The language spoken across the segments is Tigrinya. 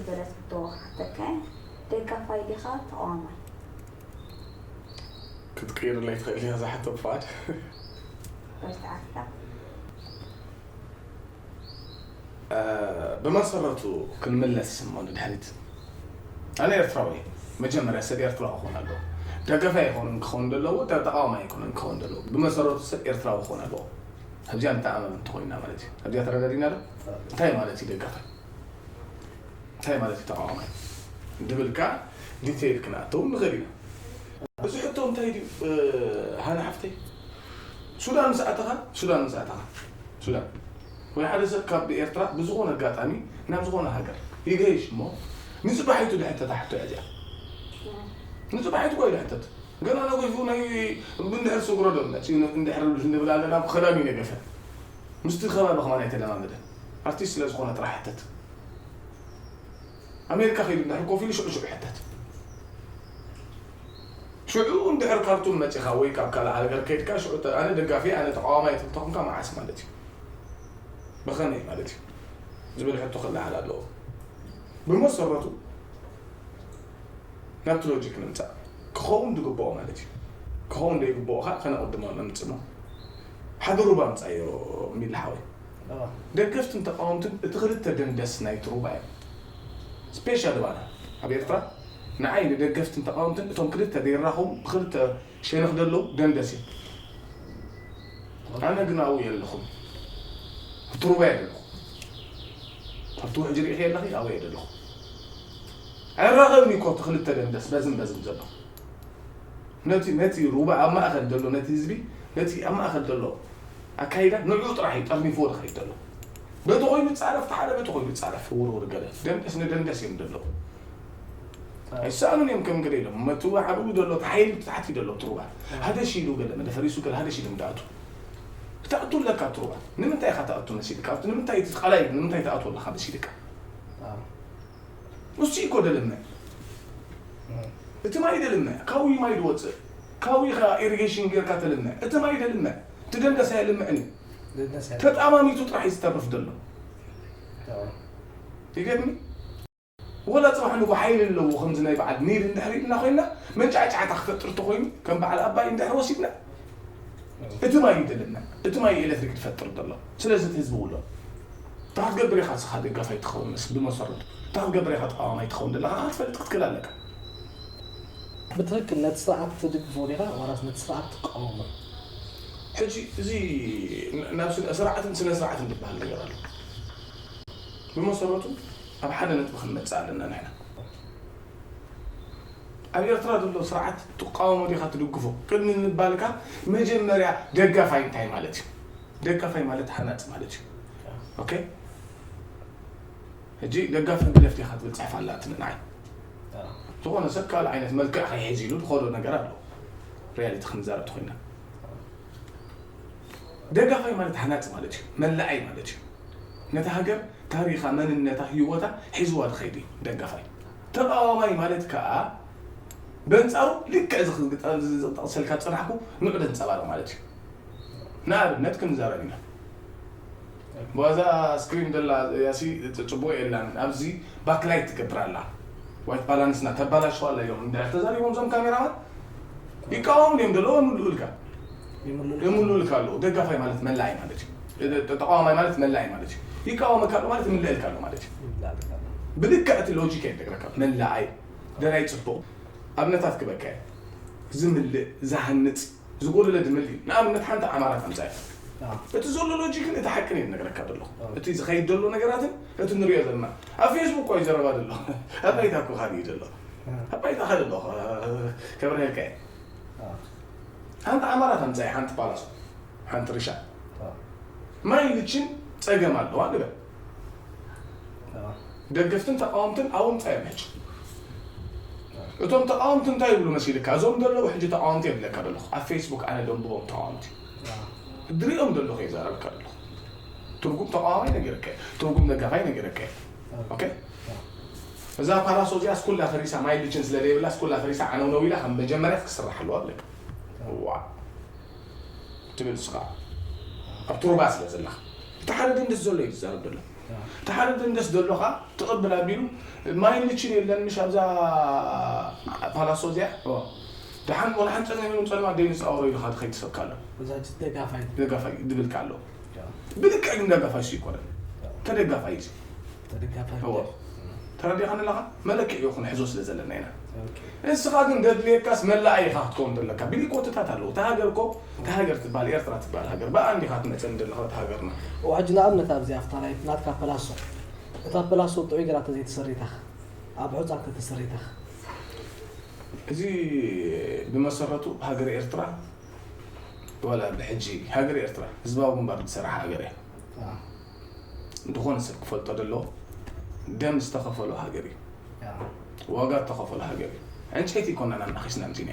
ገለ ሕቶ ክሓተካ እየ። ደጋፋይ ዲኻ ተቓዋማይ? ክትቅይርለይ ትኽእል እያ እዛ ሕቶ ብፍቓድ። በርትዓካ። ብመሰረቱ ክንምለስ እሞ ንድሕሪት፣ ኣነ ኤርትራዊ እየ። መጀመርያ ሰብ ኤርትራ ክኾን ኣለዎ። ደገፋይ ኣይኮነን ክኸውን ዘለዎ፣ ተ- ተቃዋማይ ኣይኮነን ክኸውን ዘለዎ። ብመሰረቱ ሰብ ኤርትራዊ ክኾን ኣለዎ። ኣብዚኣ ንተኣማመን እንተኾይንና ማለት እዩ። ኣብዚኣ ተረዳዲና ዶ? እንታይ ማለት እዩ ደገፋይ? እንታይ ማለት እዩ ተቃዋማይ? ድብል ከኣ ዲቴይል ክንኣተው ንኽእል ኢና። እዚ ሕቶ እንታይ ድዩ ሃና ሓፍተይ? ሱዳን ምስ ኣተኻ ሱዳን ምስ ኣተኻ ሱዳን ወይ ሓደ ሰብ ካብ ኤርትራ ብዝኾነ ኣጋጣሚ ናብ ዝኾነ ሃገር ይገይሽ እሞ ንፅባሒቱ ድሕተታ ሕቶ እያ እዚኣ። ንፅባሒቱ እኳ እዩ ድሕተት። ገና ነጊፉ ናይ እንድሕር ስግሮ ዶ መፂኡ እንድሕር ንብል ኣለና። ብኸዳሚ ነገፈ ምስቲ ከባቢ ከማን ኣይተለማመደን። ኣርቲስት ስለ ዝኾነ ጥራሕ ሕተት። ኣሜሪካ ከይዱ እንድሕር ኮፍ ኢሉ ሽዑ ሽዑ ሕተት። ሽዑ እንድሕር ካርቱም መፂኻ ወይ ካብ ካልእ ሃገር ከይድካ ሽዑ ተ- ኣነ ደጋፊ ኣነ ተቃዋማይ ተልተኹምካ መዓስ ማለት እዩ ብኸመይ ማለት እዩ ዝብል ሕቶ ክለዓል ኣለዎ። ብመሰረቱ ናብቲ ሎጂክ ንምፃእ ክኸውን ዝግብኦ ማለት እዩ። ክኸውን ዘይግብኦ ከዓ ከነቕድሞ ነምፅሞ ሓደ ሩባ ምፃዮ ሚሊ ሓወይ። ደገፍትን ተቃወምትን እቲ ክልተ ደንደስ ናይ ትሩባ እዮም። ስፔሻል ባና ኣብ ኤርትራ ንዓይ ንደገፍትን ተቃወምትን እቶም ክልተ ዘይራኸቡ ብክልተ ሸነኽ ደለዉ ደንደስ እዮም። ኣነ ግን ኣብኡ የለኹም ትሩባ የለኹ ኣብቲ ውሕጅ ርኢኸ የለኺ ኣብኡ የደለኹ ኣይራኸብን እኮ እቲ ክልተ ደንደስ በዝን በዝን ዘሎ ነቲ ነቲ ሩባ ኣብ ማእኸል ዘሎ ነቲ ህዝቢ ነቲ ኣብ ማእኸል ዘሎ ኣካይዳ ንዑ ጥራሕ እዩ ጠርኒፍዎ ዝኸይድ ዘሎ። በቲ ኮይኑ ይፃረፍ ተሓደ በቲ ኮይኑ ይፃረፍ ውርውር ገለ ደንደስ ንደንደስ እዮም ዘለዉ። ኣይሰኣኑን እዮም ከም ገለ ኢሎም መትዋዓብኡ ዘሎ ተሓይሉ ታሕቲ ዘሎ ትሩባ ሃደሽ ኢሉ ገለ መደፈሪሱ ገለ ሃደሽ ኢሉ እንዳኣቱ እታእቱ ኣለካ ትሩባ ንምንታይ ኢኻ ተኣቱ መሲልካ ኣብቲ ንምንታይ እቲ ቃላይ ንምንታይ ተኣቱ ኣለካ መሲልካ እሱ እኮ ደልምዕ እቲ ማይ ደልምዕ ካብኡ ማይ ድወፅእ ካብኡ ኢኻ ኢሪጌሽን ጌርካ ተልምዕ እቲ ማይ ደልምዕ እቲ ደንደሳ የልምዕን እዩ ተጣማሚቱ ጥራሕ እዩ ዝተርፍ ዘሎ ይገርሚ ወላ ፅባሕ ንጎ ሓይሊ ኣለዎ ከምዚ ናይ በዓል ኒል እንድሕር ኢልና ኮይና መንጫዕጫዕታ ክፈጥር ተኮይኑ ከም በዓል ኣባይ እንድሕር ወሲድና እቲ ማይ እዩ ደልምዕ እቲ ማይ ኤሌክትሪክ ዝፈጥር ዘሎ ስለዚ እቲ ህዝቢ ውሎ እንታይ ክትገብር ኢኻ ንስኻ ደጋፋይ ትኸውን መስ ብመሰረቱ እንታይ ክትገብር ኢኻ ተቃዋማይ ትኸውን ዘለኻ ክትፈልጥ ክትክእል ኣለካ ብትክክል ነቲ ስርዓት ትድግፎ ዲኻ ዋላስ ነቲ ስርዓት ትቃወሞ ሕጂ እዚ ናብ ስነ- ስርዓትን ስነ ስርዓትን ዝበሃል ነገር ኣሎ ብመሰረቱ ኣብ ሓደ ነጥቢ ክንመፅእ ኣለና ንሕና ኣብ ኤርትራ ዘሎ ስርዓት ትቃወሞ ዲኻ ትድግፎ ቅድሚ ምባልካ መጀመርያ ደጋፋይ እንታይ ማለት እዩ ደጋፋይ ማለት ሃናፂ ማለት እዩ ኦኬ ሕጂ ደጋፊ ህግደፍ ዲኻ ትብል ፅሕፍ ኣላ እቲ ንዓይ ዝኾነ ሰብ ካልእ ዓይነት መልክዕ ከይሕዝ ኢሉ ዝኸዶ ነገር ኣሎ ሪያሊቲ ክንዛረብ ተኮይና ደጋፋይ ማለት ሃናፂ ማለት እዩ መላኣይ ማለት እዩ ነታ ሃገር ታሪኻ መንነታ ህይወታ ሒዝዋ ዝኸይድ እዩ ደጋፋይ ተቃዋማይ ማለት ከዓ በንፃሩ ልክዕ ዝጠቕሰልካ ዝፀናሕኩ ንዑ ደንፀባርቕ ማለት እዩ ንኣብነት ክንዛረብ ኢና በዛ ስክሪን ደላ ያሲ ፅቡቅ የላን ኣብዚ ባክላይት ትገብር ኣላ ዋይት ባላንስና ተባላሽዋ ኣላ እዮም እንድሕር ተዛሪቦም እዞም ካሜራማን ይቃወሙ እዮም ዘለዉ የምልኡልካ የምልኡልካ ኣለዉ ደጋፋይ ማለት መላኣይ ማለት እዩ ተቃዋማይ ማለት መላኣይ ማለት እዩ ይቃወመካ ኣሎ ማለት ይምልእልካ ኣሎ ማለት እዩ ብልክዕ እቲ ሎጂክ እየ ዝነግረካ መላኣይ ደላይ ፅቡቅ ኣብነታት ክበካ እየ ዝምልእ ዝሃንፅ ዝጎደለ ድምል እዩ ንኣብነት ሓንቲ ኣማራ ከምፃ እያ እቲ ዘሎ ሎጂክን እቲ ሓቅን እዩ ዝነግረካ ዘሎ እቲ ዝኸይድ ዘሎ ነገራትን እቲ ንሪኦ ዘለና ኣብ ፌስቡክ እኳ እዩ ዘረባ ዘሎ ኣብ ባይታ እኮ ካሊእ እዩ ዘሎ ኣብ ባይታ ካሊ ኣሎ ከብርሃልካ እየ ሓንቲ ኣማራ ከምፃ እያ ሓንቲ ፓላሶ ሓንቲ ርሻ ማይ ልችን ፀገም ኣለዋ ንበል ደገፍትን ተቃወምትን ኣብኡ ምፃ እዮም ሕጂ እቶም ተቃወምቲ እንታይ ይብሉ መሲልካ እዞም ዘለዉ ሕጂ ተቃወምቲ የብለካ ዘለኹ ኣብ ፌስቡክ ኣነ ደንብቦም ተቃወምቲ ድሪኦም ዘለኹ የዛረብካ ዘለኹ ትርጉም ተቃዋማይ ነገርካ ትርጉም ደጋፋይ ነገርካ ኦኬ እዛ ፓላሶ እዚኣ ስኩላ ፈሪሳ ማይ ልችን ስለ ዘይብላ ስኩላ ፈሪሳ ዓነውነው ኢላ ከም መጀመርያ ክስራሕ ኣለዋ ኣለካ ዋ ትብል ስኻ ኣብ ቱርባ ስለ ዘለኻ እቲ ሓደ ደንደስ ዘሎ እዩ ዝዛረብ ዘሎ ተሓረደ እንደስ ደሎ ኸዓ ትቕብል ኣቢሉ ማይ ልችን የለን ምሽ ኣብዛ ፓላሶ እዚኣ ደሓን ወላ ሓን ጸገም የብሉን ጸልማት ደይንጻወሮ ኢልኻ ትኸይድ ትሰብካ ኣሎ እዛ ደጋፋይ ደጋፋይ ድብልካ ኣሎ ብልክዕ ግን ደጋፋይ ሱ ይኮነን ተደጋፋይ እዩ ተደጋፋይ እዎ ተረዲኻኒ ኣለኻ መለክዒ ይኹን ሕዞ ስለ ዘለና ኢና ንስኻ ግን ደድልየካስ መላኣ ኢኻ ክትከውን ዘለካ ብሊኮትታት ኣለዉ እታ ሃገር ኮ እታ ሃገር ትበሃል ኤርትራ ትበሃል ሃገር ብኣ እንዲኻ ትመፀን ዘለኻ እቲ ሃገርና ሕጂ ንኣብነት ኣብዚ ኣብታ ናይ ናትካ ፐላሶ እታ ፐላሶ ጥዑይ ግራ ተዘይተሰሪታኻ ኣብ ሑፃ እንተተሰሪታኻ እዚ ብመሰረቱ ሃገር ኤርትራ ዋላ ብሕጂ ሃገር ኤርትራ ህዝባዊ ግንባር ዝሰራሕ ሃገር እያ ዝኾነ ሰብ ክፈልጦ ደሎ ደም ዝተኸፈሎ ሃገር እዩ ዋጋ ዝተኸፈሎ ሃገር እዩ ዕንጨይቲ ይኮና ናብ ናኺስና ምዚና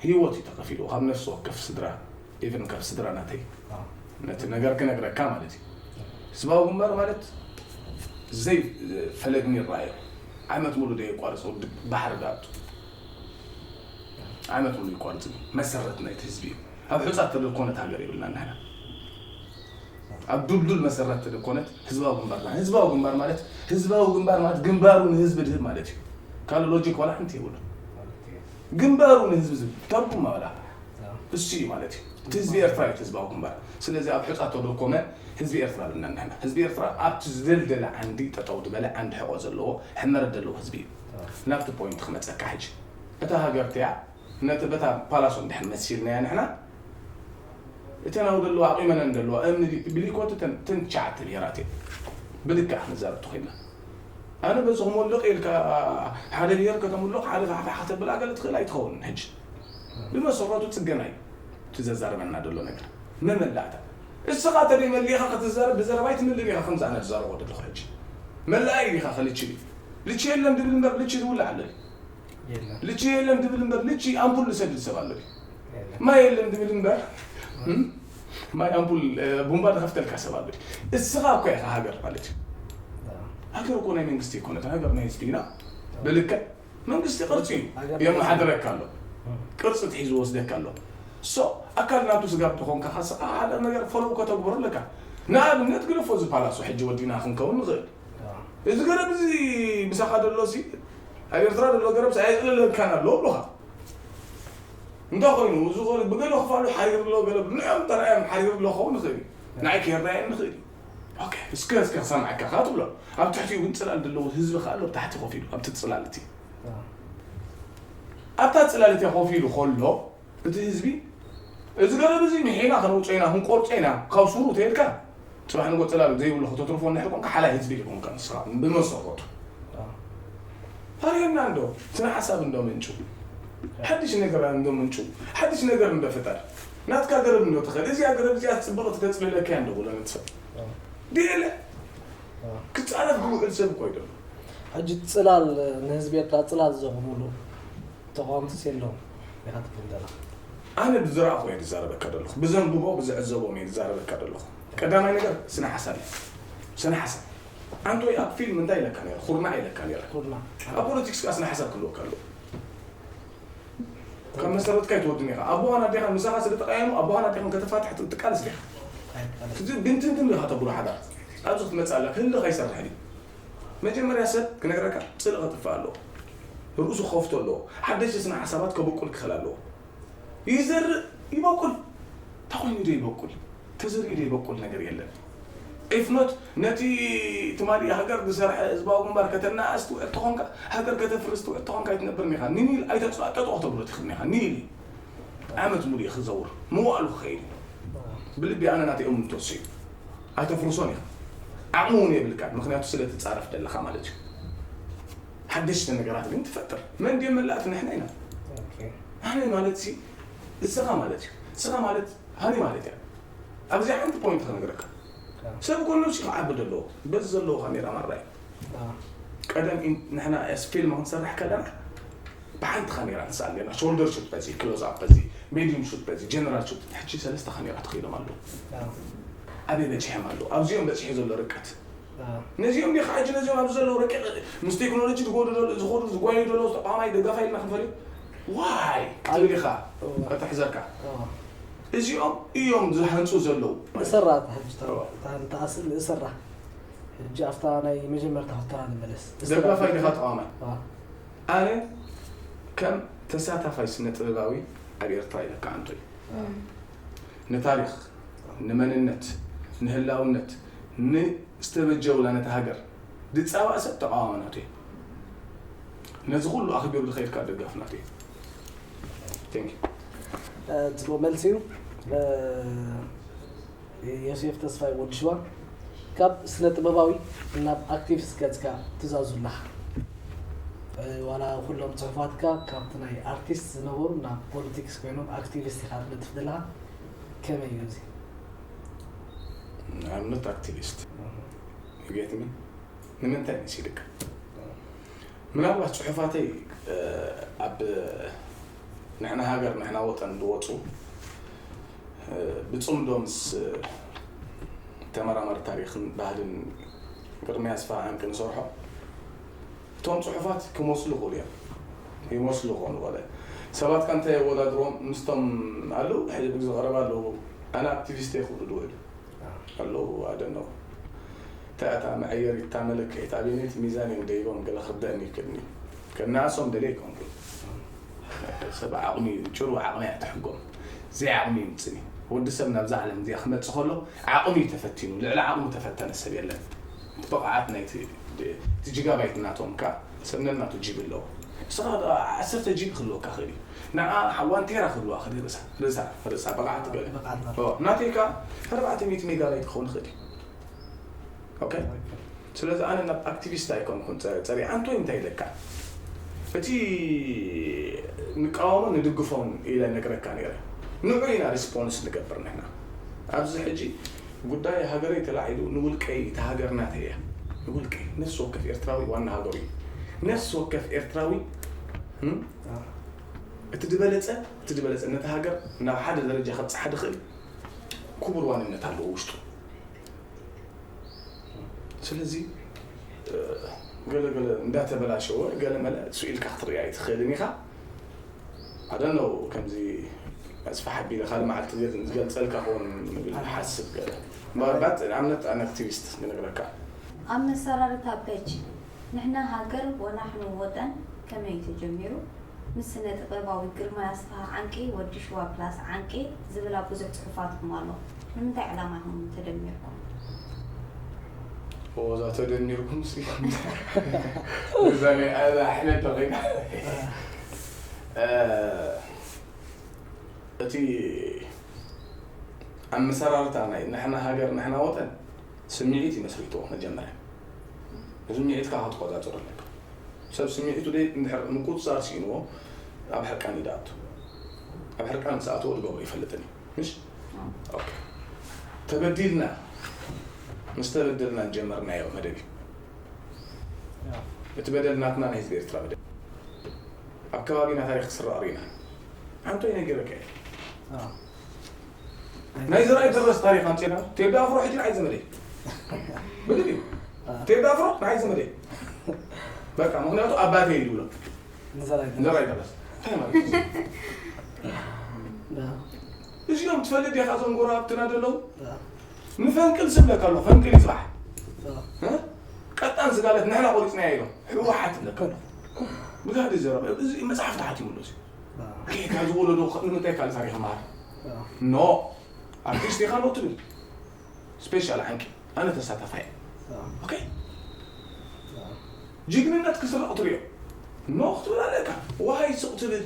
ህይወት እዩ ተኸፊሉ ካብ ነፍሲ ወከፍ ስድራ ኢቨን ካብ ስድራ ናተይ ነቲ ነገር ክነግረካ ማለት እዩ ህዝባዊ ግንባር ማለት ዘይ ፈለግኒ ይረኣዮ ዓመት ሙሉ ደየቋርፅ ባሕሪ ዳኣቱ ዓመት ሙሉ ይቋርፅ መሰረት ናይቲ ህዝቢ እዩ ኣብ ሕፃት ተደኮነት ሃገር የብልና ንሕና ኣብ ዱልዱል መሰረት ተደኮነት ህዝባዊ ግንባር ህዝባዊ ግንባር ማለት ህዝባዊ ግንባር ማለት ግንባሩ ንህዝቢ ድህብ ማለት እዩ ካልእ ሎጂክ ዋላ ሓንቲ የብሉ ግንባሩ ንህዝቢ ዝብ ተርጉም ማላ እሱ እዩ ማለት እዩ እቲ ህዝቢ ኤርትራ እዩ ህዝባዊ ግንባር ስለዚ ኣብ ሕፃት ተደኮነ ህዝቢ ኤርትራ ብልና ንሕና ህዝቢ ኤርትራ ኣብቲ ዝደልደለ ዓንዲ ጠጠው ዝበለ ዓንዲ ሕቆ ዘለዎ ሕመረት ዘለዎ ህዝቢ እዩ ናብቲ ፖይንት ክመፀካ ሕጂ እታ ሃገር እቲኣ ነቲ በታ ፓላሶ እንድሕር መሲልናያ ንሕና እተን ኣብ ዘለዋ ኣቂመነን ዘለዋ እምኒ ብሊኮት እተን ትሽዓተ ብሄራት እየን ብልክዕ ክንዛረብ ተኮይና ኣነ በዚ ክሞልቕ ኢልካ ሓደ ብሄር ከተምልቕ ሓደ ፋሕፋሕ ከተብል ኣገለ ትኽእል ኣይትኸውን ሕጂ ብመሰረቱ ፅገና እዩ እቲ ዘዛርበና ዘሎ ነገር መመላእታ እስኻ ተደይ መሊኻ ክትዛረብ ብዘረባ ኣይትምልእ ኢኻ ከምዚ ኣነ ዝዛረቦ ዘለኹ ሕጂ መላእ ኢኻ ከልችል እዩ ልቺ የለን ድብል እምበር ልቺ ዝውላዕ ኣሎ እዩ ልቺ የለን ድብል እምበር ልቺ ኣምፑል ዝሰድድ ሰብ ኣሎ እዩ ማይ የለን ድብል እምበር ማይ ኣምፑል ቡምባ ዝኸፍተልካ ሰብ ኣሎ እዩ እስኻ እኮ ኢኻ ሃገር ማለት እዩ ሃገር እኮ ናይ መንግስቲ ኣይኮነትን ሃገር ናይ ህዝቢ ኢና ብልክዕ መንግስቲ ቅርፂ እዩ የመሓድረካ ኣሎ ቅርፂ ትሒዙ ወስደካ ኣሎ ሶ ኣካል ናቱ ስጋብ ተኾንካ ካስኻ ሓደ ነገር ፈለው ከተግብሮ ኣለካ ንኣብነት ግደፎ እዚ ፓላሶ ሕጂ ወዲና ክንከውን ንኽእል እዚ ገረብ እዚ ምሳኻ ዘሎ ሲ ኣብ ኤርትራ ዘሎ ገረብ ሲ ኣየፅለለካን ኣሎ ብሉኻ እንታይ ኮይኑ እዚ ብገለ ክፋሉ ሓሪር ኣሎ ገለ ንዕኦም ተረኣዮም ሓሪር ኣሎ ክኸውን ንኽእል እዩ ንዓይ ከየረኣየኒ ንኽእል እዩ እስከ እስከ ክሰምዐካ ካ ትብሎ ኣብ ትሕቲኡ ግን ፅላል ዘለዎ ህዝቢ ከዓ ኣሎ ታሕቲ ኮፍ ኢሉ ኣብቲ ፅላል እቲ ኣብታ ፅላል እቲያ ኮፍ ኢሉ ከሎ እቲ ህዝቢ እዚ ገረብ እዚ ምሒና ከነውፅኦ ኢና ክንቆርፆ ኢና ካብ ሱሩ ተይልካ ፅባሕ ንጎ ፅላል ዘይብሉ ከተትርፎ እንድሕር ኮንካ ሓላይ ህዝቢ ኢልኮንካ ንስኻ ብመሰረቱ ታሪክና እንዶ ስነ ሓሳብ እንዶ ምንጩ ሓድሽ ነገር እንዶ ምንጩ ሓድሽ ነገር እንዶ ፍጠር ናትካ ገረብ እንዶ ትኽእል እዚኣ ገረብ እዚኣ ፅብቕቲ ተፅልለካ እንዶ ብሎ ንትሰብ ድለ ክፃረፍ ዝውዕል ሰብ እኮ ይደሎ ሕጂ ፅላል ንህዝቢ ኤርትራ ፅላል ዘቑሙሉ ተቃወምትስ የለውም ኢኻ ትብል ዘለኻ ኣነ ብዝረኣኹ እየ ዝዛረበካ ዘለኹ ብዘንብቦ ብዝዕዘቦም እየ ዝዛረበካ ዘለኹ ቀዳማይ ነገር ስነ ሓሳብ እዩ ስነ ሓሳብ ኣንተ ወይ ኣብ ፊልም እንታይ ኢለካ ነረ ኩርናዕ ኢለካ ነረ ኩርና ኣብ ፖለቲክስ ከዓ ስነ ሓሳብ ክህልወካ ኣለዎ ካብ መሰረትካ ይትወድን ኢኻ ኣቦኻን ኣዴኻን ምሳኻ ስለ ተቃየሙ ኣቦኻን ኣዴኻን ከተፋትሕ ትቃለስ ዲኻ ብንትንትን ኢኻ ተብሎ ሓዳር ኣብዚ ክትመፅእ ኣለካ ህልኽ ኣይሰርሕን እዩ መጀመርያ ሰብ ክነግረካ ፅልእ ከጥፍእ ኣለዎ ርእሱ ክኸፍቶ ኣለዎ ሓደሽቲ ስነ ሓሳባት ከበቁል ክኽእል ኣለዎ ይዘርእ ይበቁል ተኾይኑ ዶ ይበቁል ተዘሪኡ ዶ ይበቁል ነገር የለን if not ነቲ ትማሊ ሃገር ዝሰርሐ ህዝባዊ ግንባር ከተናእስ ትውዕል ተኾንካ ሃገር ከተፍርስ ትውዕል ተኾንካ ኣይትነብርን ኢኻ ንኒል ኣይተጥፋእ ጠጠው ከተብሎ ትኽእል ኢኻ ኒል ዓመት ሙሉ ክዘውር መዋእሉ ክኸይድ ብልቢ ኣነ ናተይ እምንቶ እሱ እዩ ኣይተፍርሶን ኢኻ ዓቕሚ እውን የብልካ ምክንያቱ ስለ ትፃረፍ ደለኻ ማለት እዩ ሓደሽቲ ነገራት ግን ትፈጥር መን ድዮም መላእቲ ንሕና ኢና ሃኒ ማለት ሲ እስኻ ማለት እዩ እስኻ ማለት ሃኒ ማለት እያ ኣብዚ ሓንቲ ፖይንት ክነግረካ ሰብ ኮን ነብሲ ክዓቢ ደለዎ በዚ ዘለዎ ካሜራ ማራ እዩ ቀደም ንሕና ስ ፊልም ክንሰርሕ ከለና ብሓንቲ ካሜራ ንስኣል ኔርና ሾልደር ሹት በዚ ክሎዝ ኣፕ በዚ ሜዲዩም ሹት በዚ ጀነራል ሹት ሕጂ ሰለስተ ካሜራ ተኺሎም ኣለዉ ኣበይ በፂሖም ኣለዉ ኣብዚኦም በፂሑ ዘሎ ርቀት ነዚኦም ዲኻ ሕጂ ነዚኦም ኣብዚ ዘለዉ ረቂቕ ምስ ቴክኖሎጂ ዝጎዱ ዘለዉ ዝኸዱ ዝጓዩ ዘለዉ ተቃዋማይ ደጋፋይ ኢልና ክንፈልዮ ዋይ ክትብል ኢኻ ከተሕዘካ እዚኦም እዮም ዝሃንፁ ዘለዉ እሰራ ተኣስል እሰራ ሕጂ ኣብታ ናይ መጀመርታ ሕቶና ንመለስ። ደጋፋይ ዲኻ ተቓዋማይ? ኣዎ። ኣነ ከም ተሳታፋይ ስነ ጥበባዊ ኣብ ኤርትራ ኢለካ ኣንቶይ፣ ንታሪኽ፣ ንመንነት፣ ንህላውነት፣ ንዝተበጀውላ ነታ ሃገር ዝጻባእ ሰብ ተቓዋማይ ናቱ እየ። ነዚ ኩሉ ኣኽቢሩ ዝኸይድ ከዓ ደጋፊ ናቱ እየ። Thank you። እ፣ ጽቡቕ መልሲ እዩ። እ፣ ዮሴፍ ተስፋይ ወዲ ሽዋ፣ ካብ ስነ ጥበባዊ ናብ ኣክቲቪስት ገጽካ ትዛዙ ኣለኻ። እ፣ ዋላ ኩሎም ጽሑፋትካ ካብቲ ናይ ኣርቲስት ዝነበሩ ናብ ፖለቲክስ ኮይኖም ኣክቲቪስት ኢኻ ትነጥፍ ዘለኻ፣ ከመይ እዩ እዚ? I'm not activist። You get me? ንምንታይ መሲልካ? ምናልባት ጽሑፋተይ፣ እ፣ ኣብ ንሕና ሃገር ንሕና ወጠን ዝወጹ፣ እ፣ ብጽምዶ ምስ፣ እ፣ ተመራማሪ ታሪኽን ባህልን ግርማይ ኣስፍሃ ዓንቂ ንሰርሖ፣ እቶም ጽሑፋት ክመስሉ ይኽእሉ እዮም። ይመስሉ ክኾኑ ይኽእሉ። ሰባት ከ እንታይ የወዳድሮም ምስቶም ኣለዉ፣ ሕጂ ብግዜ ቀረባ ኣለዉ፣ ኣነ ኣክቲቪስት እየ ክብሉ ዝኽእሉ ኣለዉ፣ I don't know። እንታይ እታ መዐየሪት፣ እታ መለክዒት፣ ኣበየነይቲ ሚዛን እዮም ደይቦም ገለ ክርደእኒ ይክእልኒ። ከናሶም ደልየ ኣይኮንኩን። ሰብ ዓቕሚ እዩ፣ ጭሩ ዓቕሚ እያ ትሕጎም። ዘይዓቕሚ ይምጽኒ። ወዲ ሰብ ናብዛ ዓለም እዚኣ ክመጽእ ከሎ ዓቕሚ እዩ ተፈቲኑ። ልዕሊ ዓቕሙ ተፈተነ ሰብ የለን። እቲ ብቕዓት ናይቲ፣ እቲ ጂጋባይት ናቶም ከኣ ሰብ ነናቱ ጂብ ኣለዎ። ንስኻ ዓሰርተ ጂብ ክህልወካ ክእል እዩ። ንዓ ዋንቴራ ክህልዋ ክእል እዩ። ርእሳ፣ ርእሳ፣ ርእሳ ብቕዓት ትገለ። ብቕዓት ማለት። ኦ፣ ናተይ ከኣ ኣርባዕተ ሚእቲ ሜጋባይት ክኸውን ይኽእል እዩ። ኦኬ? ስለዚ ኣነ ናብ ኣክቲቪስት ኣይኮንኩን ጸ-፣ ጸሪዐ። ኣንቶይ እንታይ ኢለካ? እቲ ንቃወሞን ንድግፎን ኢለ ነግረካ ነይረ። ንዑ ኢና ሪስፖንስ ንገብር ንሕና። ኣብዚ ሕጂ ጉዳይ ሃገረይ ተላዒሉ ንውልቀይ፣ እታ ሃገር ናተይ እያ። ንውልቀይ፣ ነፍሲ ወከፍ ኤርትራዊ ዋና ሃገሩ እዩ። ነፍሲ ወከፍ ኤርትራዊ፣ እም? እቲ ዝበለጸ፣ እቲ ዝበለጸ ነታ ሃገር ናብ ሓደ ደረጃ ከብጽሓ ዝኽእል ክቡር ዋንነት ኣለዎ ውሽጡ። ስለዚ፣ እ፣ ገለ ገለ እንዳተበላሸወ ገለ መለ ስኢልካ ክትርኢ ኣይትኽእልን ኢኻ። I don't know፣ ከምዚ ኣስፍሕ ኣቢለ ካልእ መዓልቲ ዝገልጸልካ ክኸውን ንብል ሓስብ ገለ። But I'm not an activist ክነግረካ። ኣብ መሰራርታ ፔጅ ንሕና ሃገር ወናሕኑ ወጠን ከመይ እዩ ተጀሚሩ? ምስ ስነ ጥበባዊ ግርማይ ኣስፍሃ ዓንቂ፣ ወዲ ሽዋ ፕላስ ዓንቂ ዝብል ኣብ ብዙሕ ጽሑፋትኩም ኣሎ። ንምንታይ ዕላማ ኢኹም ተደሚርኩም? ኦዛ ተደሚርኩም ሲ እዛ ናይ ኣዛ ኣሕመድ ተኺና። እ፣ እቲ ኣመሰራርታ ናይ ንሕና ሃገር ንሕና ወጠን ስምዒት እዩ መስሪትዎ መጀመርያ። ስምዒትካ ክትቆጻጸሮ ኣለካ። ሰብ ስምዒቱ ደይ እንድሕር ምቁጽጻር ስኢንዎ ኣብ ሕርቃን እዩ ዝኣቱ። ኣብ ሕርቃን ምስ ኣተወ ዝገብሮ ይፈልጥን እዩ። ምሽ? ኦኬ። ተበዲልና፣ ምስ ተበደልና እንጀመርናዮ መደብ እዩ። እቲ በደል ናትና ናይ ህዝቢ ኤርትራ በደል። ኣብ ከባቢና ታሪኽ ክስረቕ ርኢና። ኣንቶይ ነጊረካ እየ። ናይ ዘርኣይ ደረስ ታሪኽ ኣምጺእና፣ ቴዲ ኣፍሮ ሕጂ ንዓይ ዘመደይ። ብድል እዩ። ቴዲ ኣፍሮ ንዓይ ዘመደይ። በቃ፣ ምኽንያቱ ኣባተይ እዩ ዝብሎ። ንዘራይ ዘርኣይ ደረስ። እንታይ ማለት እዩ? እዚኦም ትፈልጥ ዲኻ እዞም ጎረባብትና ዘለዉ? ንፈንቅል ዝብለካ ኣሎ፣ ፈንቅል ይጽባሕ። እ? ቀጣን ስጋለት ንሕና ቆሪጽናዮ ኢሎም። ህወሓት ይብለካ ኣሎ። ብጋህዲ ዘረባ፣ እዚ መጽሓፍ ተሓቲሙሉ እዚ። ጌጋ ዝወለዶ ከ-፣ ንምንታይ ካልእ ታሪኽ ይመሃር? ኖ። ኣርቲስት ኢኻ ኖ ትብል። ስፔሻል ዓንቂ። ኣነ ተሳታፋይ። ኦኬ? ጅግንነት ክስረቕ ትሪኦ። ኖ ክትብል ኣለካ። ዋይ ስቕ ትብል።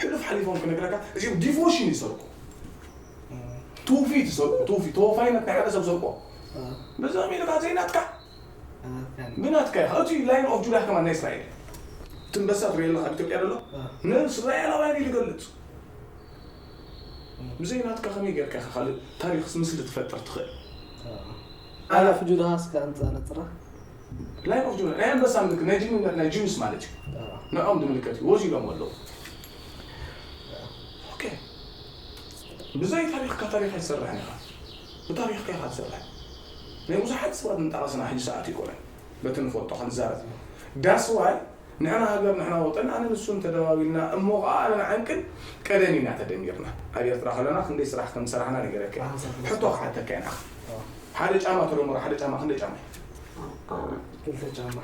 ሕሉፍ ሓሊፎም ክነግረካ፣ እዚኦም ዲቮሽን ይሰርቁ። ትውፊት ይሰርቁ፣ ትውፊት፣ ተወፋይነት ናይ ሓደ ሰብ ይሰርቁ። በዛ ሜዳ ዘይናትካ፣ ብናትካ ኢኻ። እቲ ላይን ኦፍ ጁዳ ከማን ናይ እስራኤል። እቲ ኣንበሳ ትሪኦ ኣለኻ ኣብ ኢትዮጵያ ዘሎ? ንእስራኤላውያን እዩ ዝገልጽ። ብዘይ ናትካ ከመይ ጌርካ ኢኻ ካልእ ታሪኽ ምስ ትፈጥር ትኽእል? ኣላፍ ጁዳ እስከ ኣምጻእ ነጽራ። ላይን ኦፍ ጁዳ ናይ ኣንበሳ ምልክት፣ ናይ ጅግንነት፣ ናይ ጅኑስ ማለት እዩ። ንዕኦም ዝምልከት እዩ። ወዚ ኢሎም ኣለዉ። ኦኬ። ብዘይ ታሪኽካ ታሪኽ ኣይትሰርሕን ኢኻ። ብታሪኽካ ኢኻ ትሰርሕ። ናይ ብዙሓት ሰባት እንጠቐስና ሕጂ ሰዓት ይኮነን። በቲ ንፈልጦ ክንዛረብ። That's why ንሕና ሃገር፣ ንሕና ወጠን፣ ኣነ ንሱን ተደዋዊልና፣ እሞ ኸዓ ኣነ ንዓንቅን ቀደም ኢና ተደሚርና። ኣብ ኤርትራ ከለና ክንደይ ስራሕ ከም ዝሰራሕና ነገረካ እየ። ሕቶ ክሓተካ ኢና። ሓደ ጫማ ተደምሮ ሓደ ጫማ ክንደይ ጫማ እዩ? ክልተ ጫማ።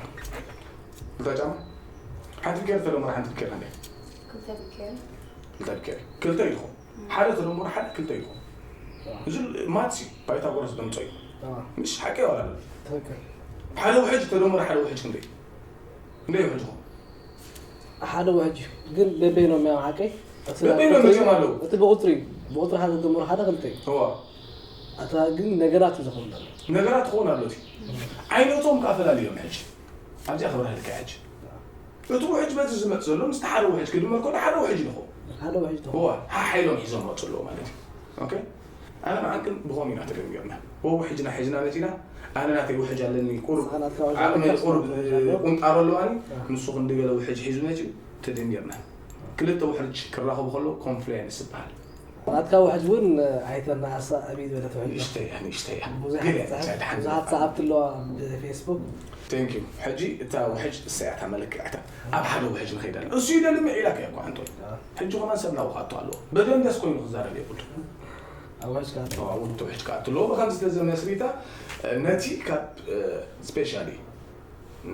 ክልተ ጫማ? ሓንቲ ብኬር ተደምሮ ሓንቲ ብኬር ክንደይ? ክልተ ብኬር። ክልተ ብኬር። ክልተ ኢልኹም። ሓደ ተደምሮ ሓደ ክልተ ኢልኹም። እዚ ማትስ እዩ። ፓይታጎረስ ዘምጾ እዩ። ኣዎ፣ ምሽ ሓቂ ይዋላል። ትክክል። ሓደ ውሕጅ ተደምሮ ሓደ ውሕጅ ክንደይ? ክንደይ ውሕጅ ይኾን? ሓደ ውሕጅ እዩ። ግን በበይኖም እዮም ሓቀይ? እቲ በበይኖም መቼም ኣለዉ። እቲ ብቁፅሪ እዩ። ብቁፅሪ ሓደ ተደምሮ ሓደ ክልተ እዩ። እዋ ኣታ ግን ነገራት እዩ ዝኸውን ዘሎ። ነገራት ክኸውን ኣሎ እቲ ዓይነቶም ከዓ ፈላልዮም ሕጂ ኣብዚኣ ክብርሃልካ ሕጂ እቲ ውሕጅ በዚ ዝመፅ ዘሎ ምስቲ ሓደ ውሕጅ ክድመር ከሎ ሓደ ውሕጅ ንኸውን ሓደ ውሕጅ ትኸውን። እዋ ሓሓይሎም ሒዞም መፁ ኣለዎ ማለት እዩ ኦኬ ኣነ ንዓንቅን ብኸም ኢና ተደንገርና ወ ውሕጅና ሒዝና መፂና ኣነ ናተይ ውሕጅ ኣለኒ ቁሩብ ንስኻ ናትካ ውሕጅ ዓቕመይ ኣለካ፣ ቁሩብ ንስኻ ውሕጅ ኣለካ። ቁንጣሮ ኣለዋኒ ንሱ ክንዲ ገለ ውሕጅ ሒዙ መፂኡ ተደንገርና ክልተ ውሕጅ ክራኸቡ ከለዉ ኮንፍሉየንስ ይበሃል ናትካ ውሕጅ እውን ኣይተናእሳ ዕብይ ዝበለት ውሕጅ ንእሽተይ እያ ንእሽተይ እያ ብዙሕ ገለ እያ ትፅሕፍ ንእሽተይ ድሓን ብዙሓት ሰዓብቲ ኣለዋ ብፌስቡክ ቴንክ ዩ ሕጂ እታ ውሕጅ እሳያታ መለክዕታ ኣብ ሓደ ውሕጅ ንኸይድ ኣለና እሱ ይደሊ ምዒላካ እኮ ሓንቶ ሕጂ ከማን ሰብ ናብኡ ካቶ ኣለዎ በደንደስ ኮይኑ ክዛረብ የብሉ ኣብ ውሕጅ ከዓ ውሕጅ ከዓ ኣለዎ ብከምዚ ተዘመስሪታ ነቲ ካብ ስፔሻሊ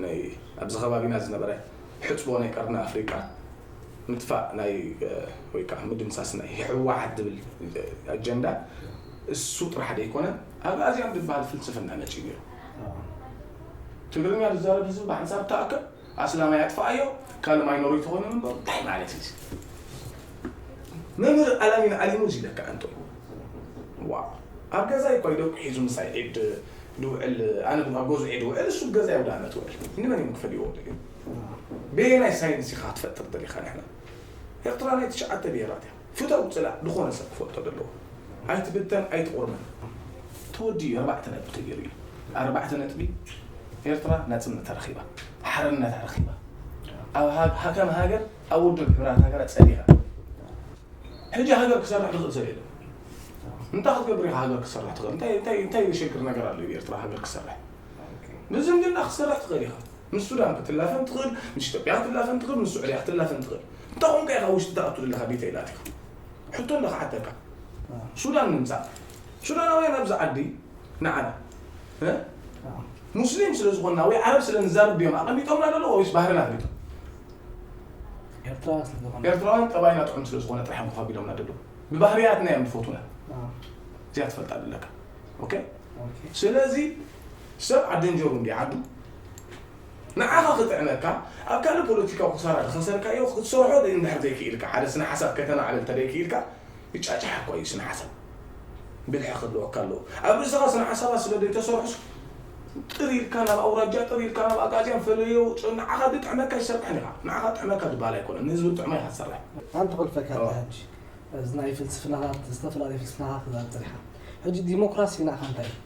ናይ ኣብዚ ከባቢና ዝነበረ ሕፅቦ ናይ ቀርኒ ኣፍሪቃ ምጥፋእ ናይ ወይ ከዓ ምድምሳስ ናይ ህወሓት ዝብል ኣጀንዳ እሱ ጥራሕ ደይኮነ ኣግኣዝያን ዝበሃል ፍልስፍና መፂኡ ነይሩ ትግርኛ ዝዛረብ ህዝቢ ብሓንሳብ ተኣከብ ኣስላማይ ኣጥፋኣዮ ካልእ ማይኖሪቲ ኮይኑ ምበር እንታይ ማለት እዩ መምህር ኣላሚን ዓሊሙ እዚ ኢለካ ኣንቶ ዋው ኣብ ገዛ ይኮይ ደቁ ሒዙ ምሳይ ዒድ ድውዕል ኣነ ድማ ኣብ ገዙ ዒድ ውዕል እሱ ገዛ ይውዳ ኣመት ውዕል ንመን እዩ ክፈልይዎ ደልዩ በየናይ ሳይንስ ኢኻ ክትፈጥር ደሊኻ ንሕና ኤርትራ ናይ ትሽዓተ ብሄራት እያ ፍተው ፅላእ ዝኾነ ሰብ ክፈልጦ ዘለዎ ኣይትብተን ኣይትቑርመን ተወዲኡ ኣርባዕተ ነጥቢ ተገይሩ እዩ ኣርባዕተ ነጥቢ ኤርትራ ናፅነታ ረኺባ ሓርነታ ረኺባ ኣብ ሃ- ሃከም ሃገር ኣብ ውድብ ሕብራት ሃገራት ፀኒኻ ሕጂ ሃገር ክሰርሕ ዝኽእል ሰብ የለን እንታይ ክትገብር ኢኻ ሃገር ክሰርሕ ትኽእል እንታይ እንታይ እንታይ ዘሸግር ነገር ኣሎ ኤርትራ ሃገር ክሰርሕ ብዝምድና ክትሰርሕ ትኽእል ኢኻ ምስ ሱዳን ክትላፈን ትኽእል ምስ ኢትዮጵያ ክትላፈን ትኽእል ምስ ስዑድያ ክትላፈን ትኽእል እንታይ ኮንካ ኢኻ ውሽጢ ትኣቱ ዘለኻ ቤተ ኢላትካ ሕቶ ኣለካ ሓተካ ሱዳን ንምፃእ ሱዳናውያን ኣብዚ ዓዲ ንዓና እ? ሙስሊም ስለ ዝኾንና ወይ ዓረብ ስለ ንዛረብ ድዮም ኣቐሚጦምና ዘሎ ወይስ ባህርና ኣፍሊጦም ኤርትራ ስለዝኾነ ኤርትራውያን ጠባይና ጥዑም ስለ ዝኾነ ጥራሕም ከፋቢሎምና ደለዉ ብባህርያትና እዮም ዝፈቱና እዚኣ ትፈልጣ ዘለካ ኦኬ ኦኬ ስለዚ ሰብ ኣደንጀሩ እንዲ ዓዱ ንዓኻ ክጥዕመካ ኣብ ካልእ ፖለቲካዊ ክሳራ ዝኸሰርካዮ ክትሰርሖ እንድሕር ዘይክኢልካ ሓደ ስነ ሓሳብ ከተማዕብል ተደይክኢልካ ይጫጫሓ እኳ እዩ ስነ ሓሳብ ብልሒ ክህልወካ ኣለዎ ኣብ ርእስኻ ስነ ሓሳባት ስለ ዘይተሰርሑስ ጥር ኢልካ ናብ ኣውራጃ ጥር ኢልካ ናብ ኣጋዝያን ፈለዮ ንዓኻ ዝጥዕመካ ይሰርሕን ኢኻ ንዓኻ ጥዕመካ ዝበሃል ኣይኮነን ንህዝቢ ጥዕማ ኢኻ ትሰርሕ ኣንተ ክልፈካ ኦ። ሕጂ እዚ ናይ ፍልስፍናታት ዝተፈላለዩ ፍልስፍናታት ክዛብ ጥሪኻ ሕጂ ዲሞክራሲ ናኻ እንታይ እዩ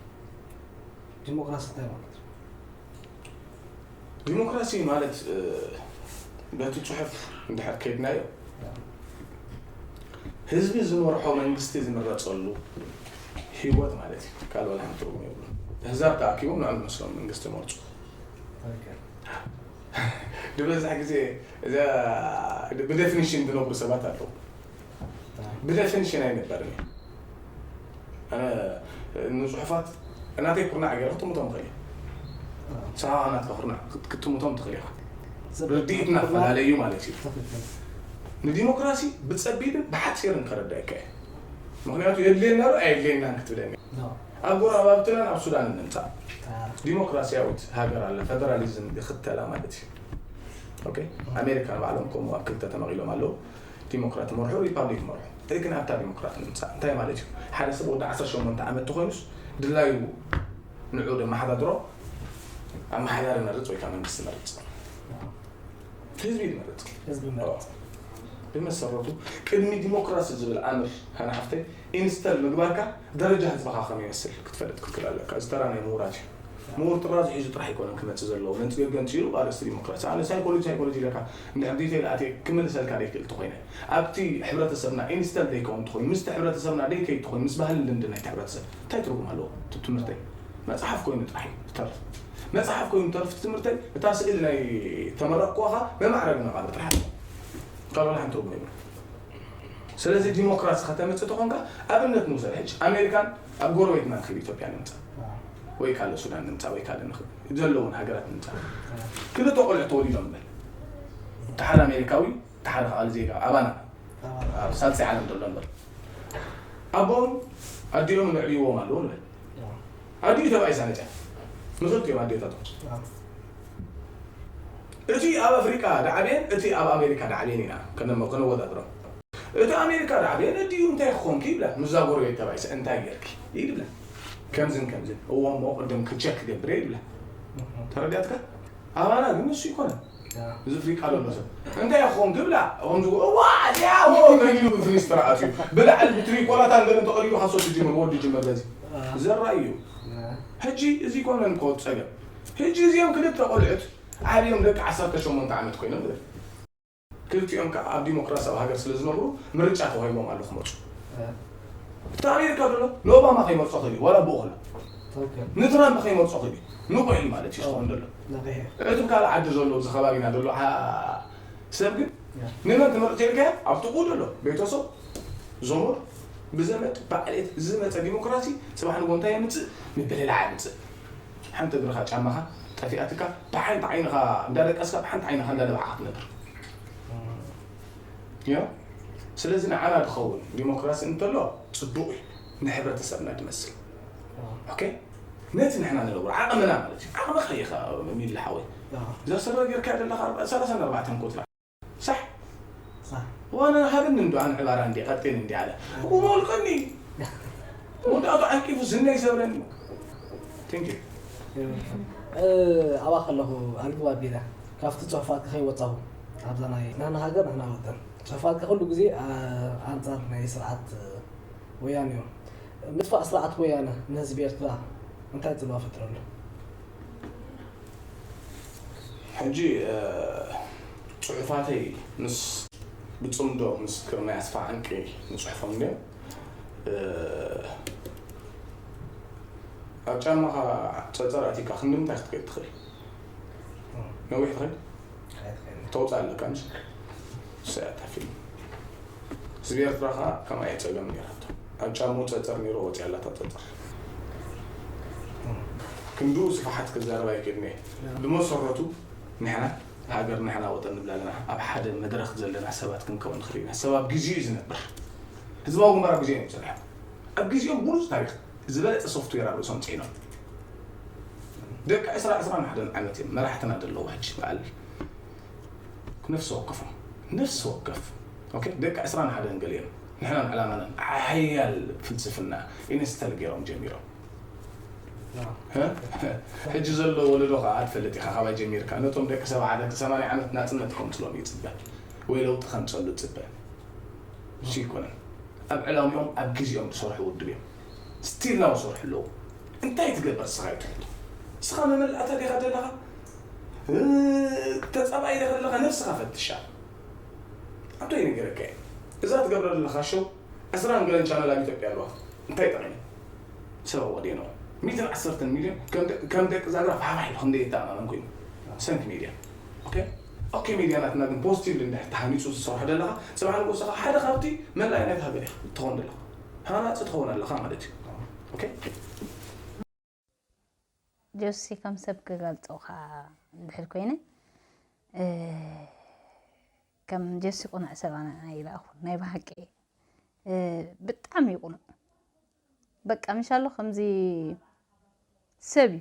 ዲሞክራሲ እንታይ ማለት እዩ ዲሞክራሲ ማለት እ፣ በቲ ፅሑፍ እንድሕር ከይድናዮ ህዝቢ ዝመርሖ መንግስቲ ዝምረፀሉ ህይወት ማለት እዩ ካልእ ወላ ሓንቲ ትርጉም የብሉ ህዛብ ተኣኪቦም ንዕሉ መስሎም መንግስቲ መርፁ ዝበዝሕ ግዜ እዛ ብደፊኒሽን ዝነብሩ ሰባት ኣለዉ ብደፊኒሽን ኣይነበርን እዩ ኣነ ንፅሑፋት እናተይ ኩርናዕ ገይረ ክትምቶም ክእል እዩ ንስኻ ናትካ ኩርናዕ ክትምቶም ትኽእል ኢኻ ርድኢትናፈላለዩ ማለት እዩ ንዲሞክራሲ ብፀቢብን ብሓፂርን ከረዳእካ እዩ ምክንያቱ የድልየና ዶ ኣየድልየናን ክትብለኒ ኣብ ጎረባብትናን ኣብ ሱዳን ንምፃእ ዲሞክራሲያዊት ሃገር ኣላ ፈደራሊዝም ይኽተላ ማለት እዩ ኦኬ ኣሜሪካ ንባዕሎም ከምኡ ኣብ ክልተ ተመቒሎም ኣለዉ ዲሞክራት መርሑ ሪፓብሊክ መርሑ ሕጂ ግን ኣብታ ዲሞክራት ንምፃእ እንታይ ማለት እዩ ሓደ ሰብ ወዲ ዓሰርተ ሸሞንተ ዓመት ተኮይኑስ ድላዩ ንዑ ደመሓዳድሮ ኣመሓዳሪ መርፅ ወይ ከዓ መንግስቲ መርፅ ህዝቢ ዝመርፅ ህዝቢ መርፅ ብመሰረቱ ቅድሚ ዲሞክራሲ ዝብል ኣምር ሃና ሓፍተይ ኢንስተል ምግባርካ ደረጃ ህዝብኻ ከመይ ይመስል ክትፈልጥ ክትክእል ኣለካ እዚ ተራ ናይ ምሁራት እዩ ምሁር ጥራዝ ሒዙ ጥራሕ ኣይኮነን ክመፅእ ዘለዎ ነፂ ገንፂሉ ኣርእስቲ ዲሞክራሲ ኣነ ሳይኮሎጂ ሳይኮሎጂ ኢለካ እንድሕር ዲቴይል ኣትየ ክምልሰልካ ዘይክእል ተኮይነ ኣብቲ ሕብረተሰብና ኢንስተል ዘይከውን ተኮይኑ ምስቲ ሕብረተሰብና ደይከይድ ተኮይኑ ምስ ባህልን ልምድን ናይቲ ሕብረተሰብ እንታይ ትርጉም ኣለዎ እቲ ትምህርተይ መፅሓፍ ኮይኑ ጥራሕ እዩ ዝተርፍ መፅሓፍ ኮይኑ ተርፍ ትምህርተይ እታ ስእሊ ናይ ተመረቅኳኻ መማዕረግ መቃብር ጥራሕ ኣለዎ ካልኦላ ሓንቲ ትርጉም የብሉ ስለዚ ዲሞክራሲ ከተምፅእ ተኾንካ ኣብነት ንውሰድ ሕጂ ኣሜሪካን ኣብ ጎረቤትና ንክብ ኢትዮጵያ ንምፃእ ወይ ካልእ ሱዳን ንምጻእ ወይ ካልእ ንኽእል ዘለውን ሃገራት ንምጻእ ክልተ ቆልዑ ተወሊዶም በል። እቲ ሓደ ኣሜሪካዊ፣ እቲ ሓደ ከዓ ዜጋ ኣባና ኣብ ሳልሳይ ዓለም ዘሎ ንበል። ኣቦም ኣዲኦም ንዕብይዎም ኣለዉ ንበል። ኣዲኡ ተባኢሳ ነጫ ንኽልቲኦም ኣዴታቶም። እቲ ኣብ ኣፍሪቃ ዳዕቤን እቲ ኣብ ኣሜሪካ ዳዕቤን ኢና ከነወዳድሮም። እቲ ኣሜሪካ ዳዕቤን ኣዲኡ እንታይ ክኾንኪ ይብላ፣ ምስዛ ጎረቤት ተባኢሳ እንታይ ጌርኪ ይብላ። ከምዝን ከምዝን እዎ እሞ ቅድም ክቸክ ክገብር ይብላ። ተረዲኣትካ? ኣባና ግን እሱ ይኮነ እዚ ፍሪቃ ዘሎ ሰብ እንታይ ይኾን ክብላ። ከምዚ እዋ እዚኣዎ ከሊሉ ብፍኒስትራ ኣትዩ ብላዕሊ ብትሪኮላታን ገለን ተቐሊሉ ካሶ ትጅምር ወዲ ጅምር በዚ ዘራእዩ። ሕጂ እዚ ኮነን ኮ ጸገም። ሕጂ እዚኦም ክልተ ቆልዑት ዓብዮም ደቂ ዓሰርተ ሸሞንተ ዓመት ኮይኖም ክልቲኦም ከዓ ኣብ ዲሞክራሲያዊ ሃገር ስለ ዝነብሩ ምርጫ ተዋሂቦም ኣሎ ክመፁ። እቲ ኣሜሪካ ዘሎ ንኦባማ ከይመርፆ ክእል እዩ ዋላ ብኡ ከሎ ንትራምፕ ከይመርፆ ክእል እዩ። ንቑሕ እዩ ማለት እዩ ዝኸውን ዘሎ። እቲ ካልእ ዓዲ ዘሎ እዚ ከባቢና ዘሎ ሰብ ግን ንመን ትመርፅ ኢልካዮ ኣብ ጥቕኡ ዘሎ ቤተሰብ ዘመድ ብዘመድ ባዕሌት ዝመፀ ዲሞክራሲ ፅባሕ ንጎ እንታይ የምፅእ? ምብልላዕ የምፅእ። ሓንቲ እግርኻ ጫማኻ ጠፊኣትካ ብሓንቲ ዓይንኻ እንዳደቀስካ ብሓንቲ ዓይንኻ እንዳደባዕኻ ትነብር። ያ ስለዚ ንዓና ዝኸውን ዲሞክራሲ እንተሎ ፅቡቕ እዩ። ንሕብረተሰብና ዝመስል ኦኬ ነቲ ንሕና ንነብሮ ዓቕምና ማለት እዩ። ዓቕምኻ ኢኻ ሚሊ ሓወይ። እዛ ስረ ጌርካ ዘለኻ ሰላሳን ኣርባዕተን ቁፅራ ሳሕ ዋና ሃብኒ እንዶ ኣነ ዕባራ እንዲ ቀጤን እንዲ ኣለ እሞ መልቀኒ መወዳእቱ ዓንቂፉ ዝና ይሰብረኒ። Thank you። ኣብኣ ከለኹ ኣልግባ ቢለ ካብቲ ፅሑፋትካ ከይወፃኹ ኣብዛ ናይ ናና ሃገር ንሕና ወጠን ፅሑፋትካ ኩሉ ግዜ ኣንፃር ናይ ስርዓት ወያነ እዮም። ምጥፋእ ስርዓት ወያነ ንህዝቢ ኤርትራ እንታይ ፅልዋ ፈጥረሉ? ሕጂ ፅሑፋተይ ምስ ብፅምዶ ምስ ግርማይ ኣስፋ ዓንቂ ንፅሕፎም እንዲዮም። ኣብ ጫማኻ ፀፀር ኣቲካ ክንዲ ምንታይ ክትከይድ ትኽእል? ነዊሕ ትኽእል? ተውፃእ ኣለካ ምሽ ሰያታ ፊልም ህዝቢ ኤርትራ ከዓ ከምኣ እየ ፀገም ነይራቶ ኣብ ጫምኡ ፀፀር ነይሩ ወፂኣላታ ፀፀር ክንድኡ ስፍሓት ክዛረብ ኣይክእልን እየ ብመሰረቱ ንሕና ሃገር ንሕና ወጠን ንብላ ኣለና ኣብ ሓደ መድረክ ዘለና ሰባት ክንከውን ንኽእል ኢና ሰብ ኣብ ግዜኡ እዩ ዝነብር ህዝባዊ ግንባር ኣብ ግዜኡ እዮም ዝሰርሑ ኣብ ግዜኦም ብሉፅ ታሪክ ዝበለፀ ሶፍትዌር ኣብ ርእሶም ፅዒኖም ደቂ ዕስራ ዕስራን ሓደን ዓመት እዮም መራሕትና ዘለዉ ሕጂ በዓል ነፍሲ ወከፎም ነፍሲ ወከፍ ደቂ ዕስራን ሓደን ገሊኦም ንሕናን ዕላማናን ሓያል ፍልስፍና ኢንስተል ገይሮም ጀሚሮም ሕጂ ዘሎ ወለዶ ከዓ ትፈልጥ ኢኻ ካባይ ጀሚርካ ነቶም ደቂ ሰብዓ ደቂ ሰማንያ ዓመት ናፅነት ከምፅሎም ይፅበ ወይ ለውጢ ከምፀሉ ፅበ እሱ ይኮነን ኣብ ዕላሚኦም ኣብ ግዜኦም ዝሰርሑ ውድብ እዮም ስቲል ናው ዝሰርሑ ኣለዉ እንታይ ትገብር ስኻ ይትሕት ስኻ መመላእታ ዲኻ ዘለኻ ተፃባይ ዲኻ ዘለኻ ነብስኻ ፈትሻ ኣብታይ ነገረካ እየ እዛ ትገብረ ዘለኻ ሸው ዕስራን ገለን ቻነል ኣብ ኢትዮጵያ ኣለዋ እንታይ ጠቒሙ ሰብ ኣወዲኖ ሚትን ዓሰርተን ሚልዮን ከም ደቂ ዛግራ ፋሕፋሕ ኢሉ ክንደይ ይተኣማመን ኮይኑ ሰንክ ሚድያ ኦኬ ኦኬ ሚድያ ናትና ግን ፖዚቲቭሊ እንድሕር ተሃኒፁ ዝሰርሖ ዘለኻ ፅባሕ ንጉስ ኻ ሓደ ካብቲ መላእ ናይቲ ሃገር ኢኻ ትኸውን ዘለኻ ሃናፂ ትኸውን ኣለኻ ማለት እዩ ኦኬ ጆሲ ከም ሰብ ክገልፆ ኸዓ እንድሕር ኮይነ ከም ጆሲ ቁኑዕ ሰብ ኣነ ኣይረኣኹን ናይ ብሓቂ ብጣዕሚ እዩ ቁኑዕ በቃ ምሻሎ ከምዚ ሰብ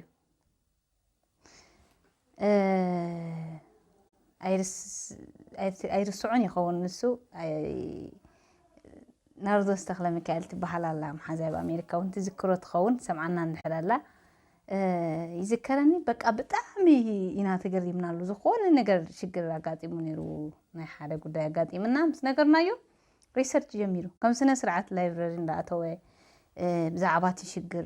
እዩ ኣይርስዖን ይኸውን ንሱ ናርዶስ ተክለ ሚካኤል ትበሃል ኣላ መሓዛይ ኣብ ኣሜሪካ እውን ትዝክሮ ትኸውን ትሰምዓና እንድሕር ኣላ ይዝከረኒ በቃ ብጣዕሚ ኢና ተገሪምናሉ ዝኾነ ነገር ሽግር ኣጋጢሙ ነይሩ ናይ ሓደ ጉዳይ ኣጋጢምና ምስ ነገርናዮ ሪሰርች ጀሚሩ ከም ስነ ስርዓት ላይብረሪ እንዳኣተወ ብዛዕባ እቲ ሽግር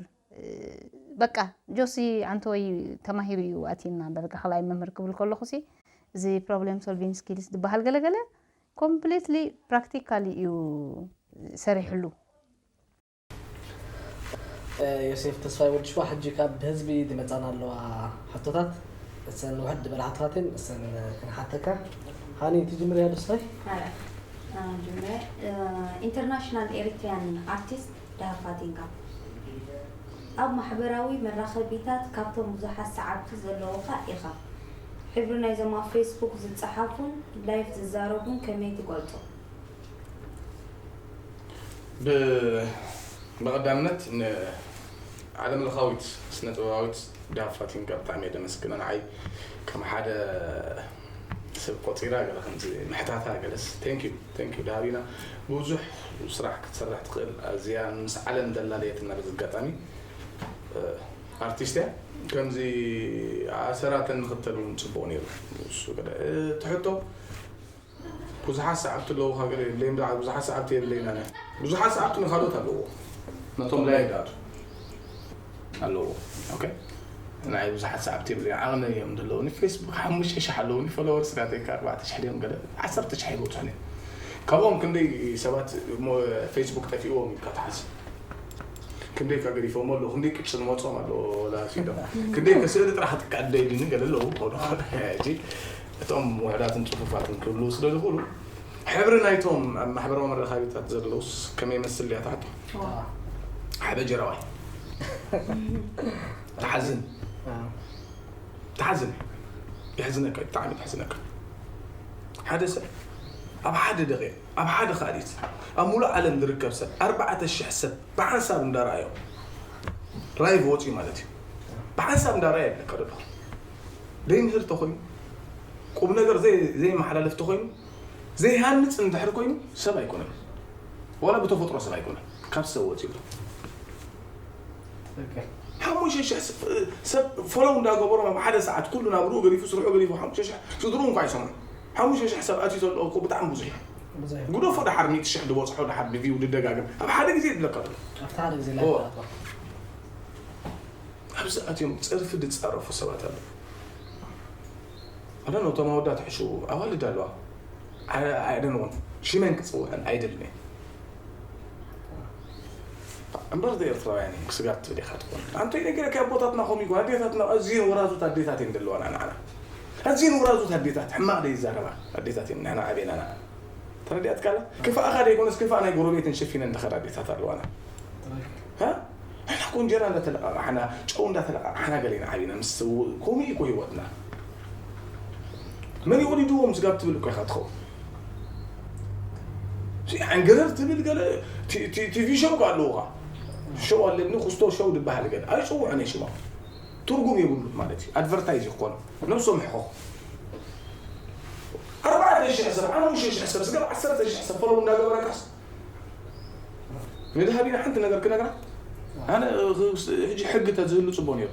በቃ ጆሲ ኣንተ ወይ ተማሂሩ እዩ ኣትዩና ዳርጋ ካልኣይ መምህር ክብል ከለኹ ሲ እዚ problem solving skills ዝበሃል ገለገለ completely practically እዩ ሰሪሕሉ ዮሴፍ ተስፋይ ወድሽዋ ሕጂ ካብ ህዝቢ ዝመፃና ኣለዋ ሕቶታት እሰን ውሕድ ዝበላ ሕቶታት እየን እሰን ክንሓተካ ሃኒ ትጅምር እያ ዶስታይ ጅምረ international Eritrean artist ዳህር ፋቲንካ ኣብ ማሕበራዊ መራኸቢታት ካብቶም ብዙሓት ሰዓብቲ ዘለዉኻ ኢኻ። ሕብሪ ናይዞም ኣብ ፌስቡክ ዝጸሓፉን ላይፍ ዝዛረቡን ከመይ ትገልጾ? ብ- ብቐዳምነት ንዓለምለኻዊት ስነ ጥበባዊት ዳፋቲንጋ ብጣዕሚ እየ ደመስግና። ንዓይ ከም ሓደ ሰብ ቆፂራ ገለ ከምዚ ምሕታታ ገለስ thank you thank you ደሃቢና ብዙሕ ስራሕ ክትሰርሕ ትኽእል ኣዝያ ምስ ዓለም ደላለየትና በዚ ኣጋጣሚ ኣርቲስት እያ። ከምዚ ኣሰራተን ንኽተል እውን ፅቡቕ ነይሩ። እሱ ገለ ትሕቶ ብዙሓት ሰዓብቲ ኣለውኻ ገለ የብለይን ብዙሓት ሰዓብቲ የብለይን ኣነ ብዙሓት ሰዓብቲ ንኻልኦት ኣለዎ ነቶም ላይ ዳቱ ኣለዎ ኦኬ ናይ ብዙሓት ሰዓብቲ የብለይን ዓቕሚ እዮም ዘለውኒ ፌስቡክ ሓሙሽተ ሺሕ ኣለውኒ ፎሎወርስ ናተይ ከ ኣርባዕተ ሺሕ ድዮም ገለ ዓሰርተ ሺሕ ይበፅሑኒ ካብኦም ክንደይ ሰባት ፌስቡክ ጠፊእዎም ኢልካ ትሓስብ ክንደይ ካ ገዲፎም ኣሎ ክንደይ ቅጭ ንመፆም ኣሎ ወላ ሲዶም ክንደይ ከስእሊ ጥራሕ ትቃደይ ድኒ ገለ ኣለዉ ሆዶ ሕጂ እቶም ውሕዳትን ፅፉፋትን ክብሉ ስለ ዝኽእሉ ሕብሪ ናይቶም ኣብ ማሕበራዊ መራኸቢታት ዘለውስ ከመይ መስል እያ ትሓቶ ሓደ ጀራዋይ ትሓዝን ትሓዝን የሕዝነካ ብጣዕሚ ትሕዝነካ ሓደ ሰብ ኣብ ሓደ ደቂቕ ኣብ ሓደ ካልኢት ኣብ ሙሉእ ዓለም ዝርከብ ሰብ ኣርባዕተ ሽሕ ሰብ ብሓንሳብ እንዳረኣዮ ላይቭ ወፅዩ ማለት እዩ ብሓንሳብ እንዳረኣየ ይብለካ ዘሎ ዘይምህር ተኮይኑ ቁም ነገር ዘይመሓላለፍ ተኮይኑ ዘይሃንፅ እንድሕር ኮይኑ ሰብ ኣይኮነን ዋላ ብተፈጥሮ ሰብ ኣይኮነን ካብ ሰብ ወፂሉ ሓሙሽተ ሽሕ ሰብ ፎሎው እንዳገበሮም ኣብ ሓደ ሰዓት ኩሉ ናብርኡ ገዲፉ ስርሑ ገዲፉ ሓሙሽተ ሽሕ ስድርኡ እንኳ ይሰምዑ ሓሙሽተ ሽሕ ሰብ ኣትዩ ዘሎ እኮ ብጣዕሚ ብዙሕ እዩ ግደፎ ድሓር ሚእቲ ሽሕ ዝበፅሖ ድሓር ብቪው ድደጋግም ኣብ ሓደ ግዜ ይብለካ ዘሎ ኣብቲ ሓደ ግዜ ላይፍ ኣትዋ ኣብዚ ኣትዮም ፀርፊ ድፃረፉ ሰባት ኣለዉ ኣነ ነቶም ኣወዳት ሕሹ ኣዋልድ ኣለዋ ኣይደንዎም ሽመን ክፅውዐን ኣይደልን እየ እምበር ዘ ኤርትራውያን እዮም ክስጋብ ትብል ኢኻ ትኾን ኣንተ ነገረካ ኣቦታትና ኸም ይኮን ኣዴታትና ኣዝየን ወራዙት ኣዴታት እየን ዘለዋና ንዓና ኣዝየን ወራዙት ኣዴታት ሕማቕ ደይ ይዛረባ ኣዴታት እየን ንሕና ዓቤና ንዓና ተረዲኣትካላ ክፋእኻ ደይኮነስ ክፋእ ናይ ጎረቤትን ሸፊነን ዝኸዳ ኣዴታት ኣለዋና ንሕና እኮ እንጀራ እንዳተለቃቃሕና ጨው እንዳተለቃቃሕና ገለ ኢና ዓቢና ምስ ከምኡ እዩ እኮ ህይወትና መን ይወሊድዎም ስጋብ ትብል እኮ ኢኻ ትኸውን ዓንገረር ትብል ገለ ቲቪ ሸው ከ ኣለውኻ ሸው ኣለኒ ክስቶ ሸው ዝበሃል ገለ ኣይፅውዕን ሽማ ትርጉም የብሉ ማለት እዩ ኣድቨርታይዝ ይኮኑ ነብሶም ሕቆ ኣርባዕተ ሽሕ ሰብ ሓሙሽተ ሽሕ ሰብ ስጋብ ዓሰርተ ሽሕ ሰብ ፈለዉ እንዳገበረካስ ንድሃቢና ሓንቲ ነገር ክነግራ ኣነ ሕጂ ሕጊ ተዝህሉ ፅቡቅ ነይሩ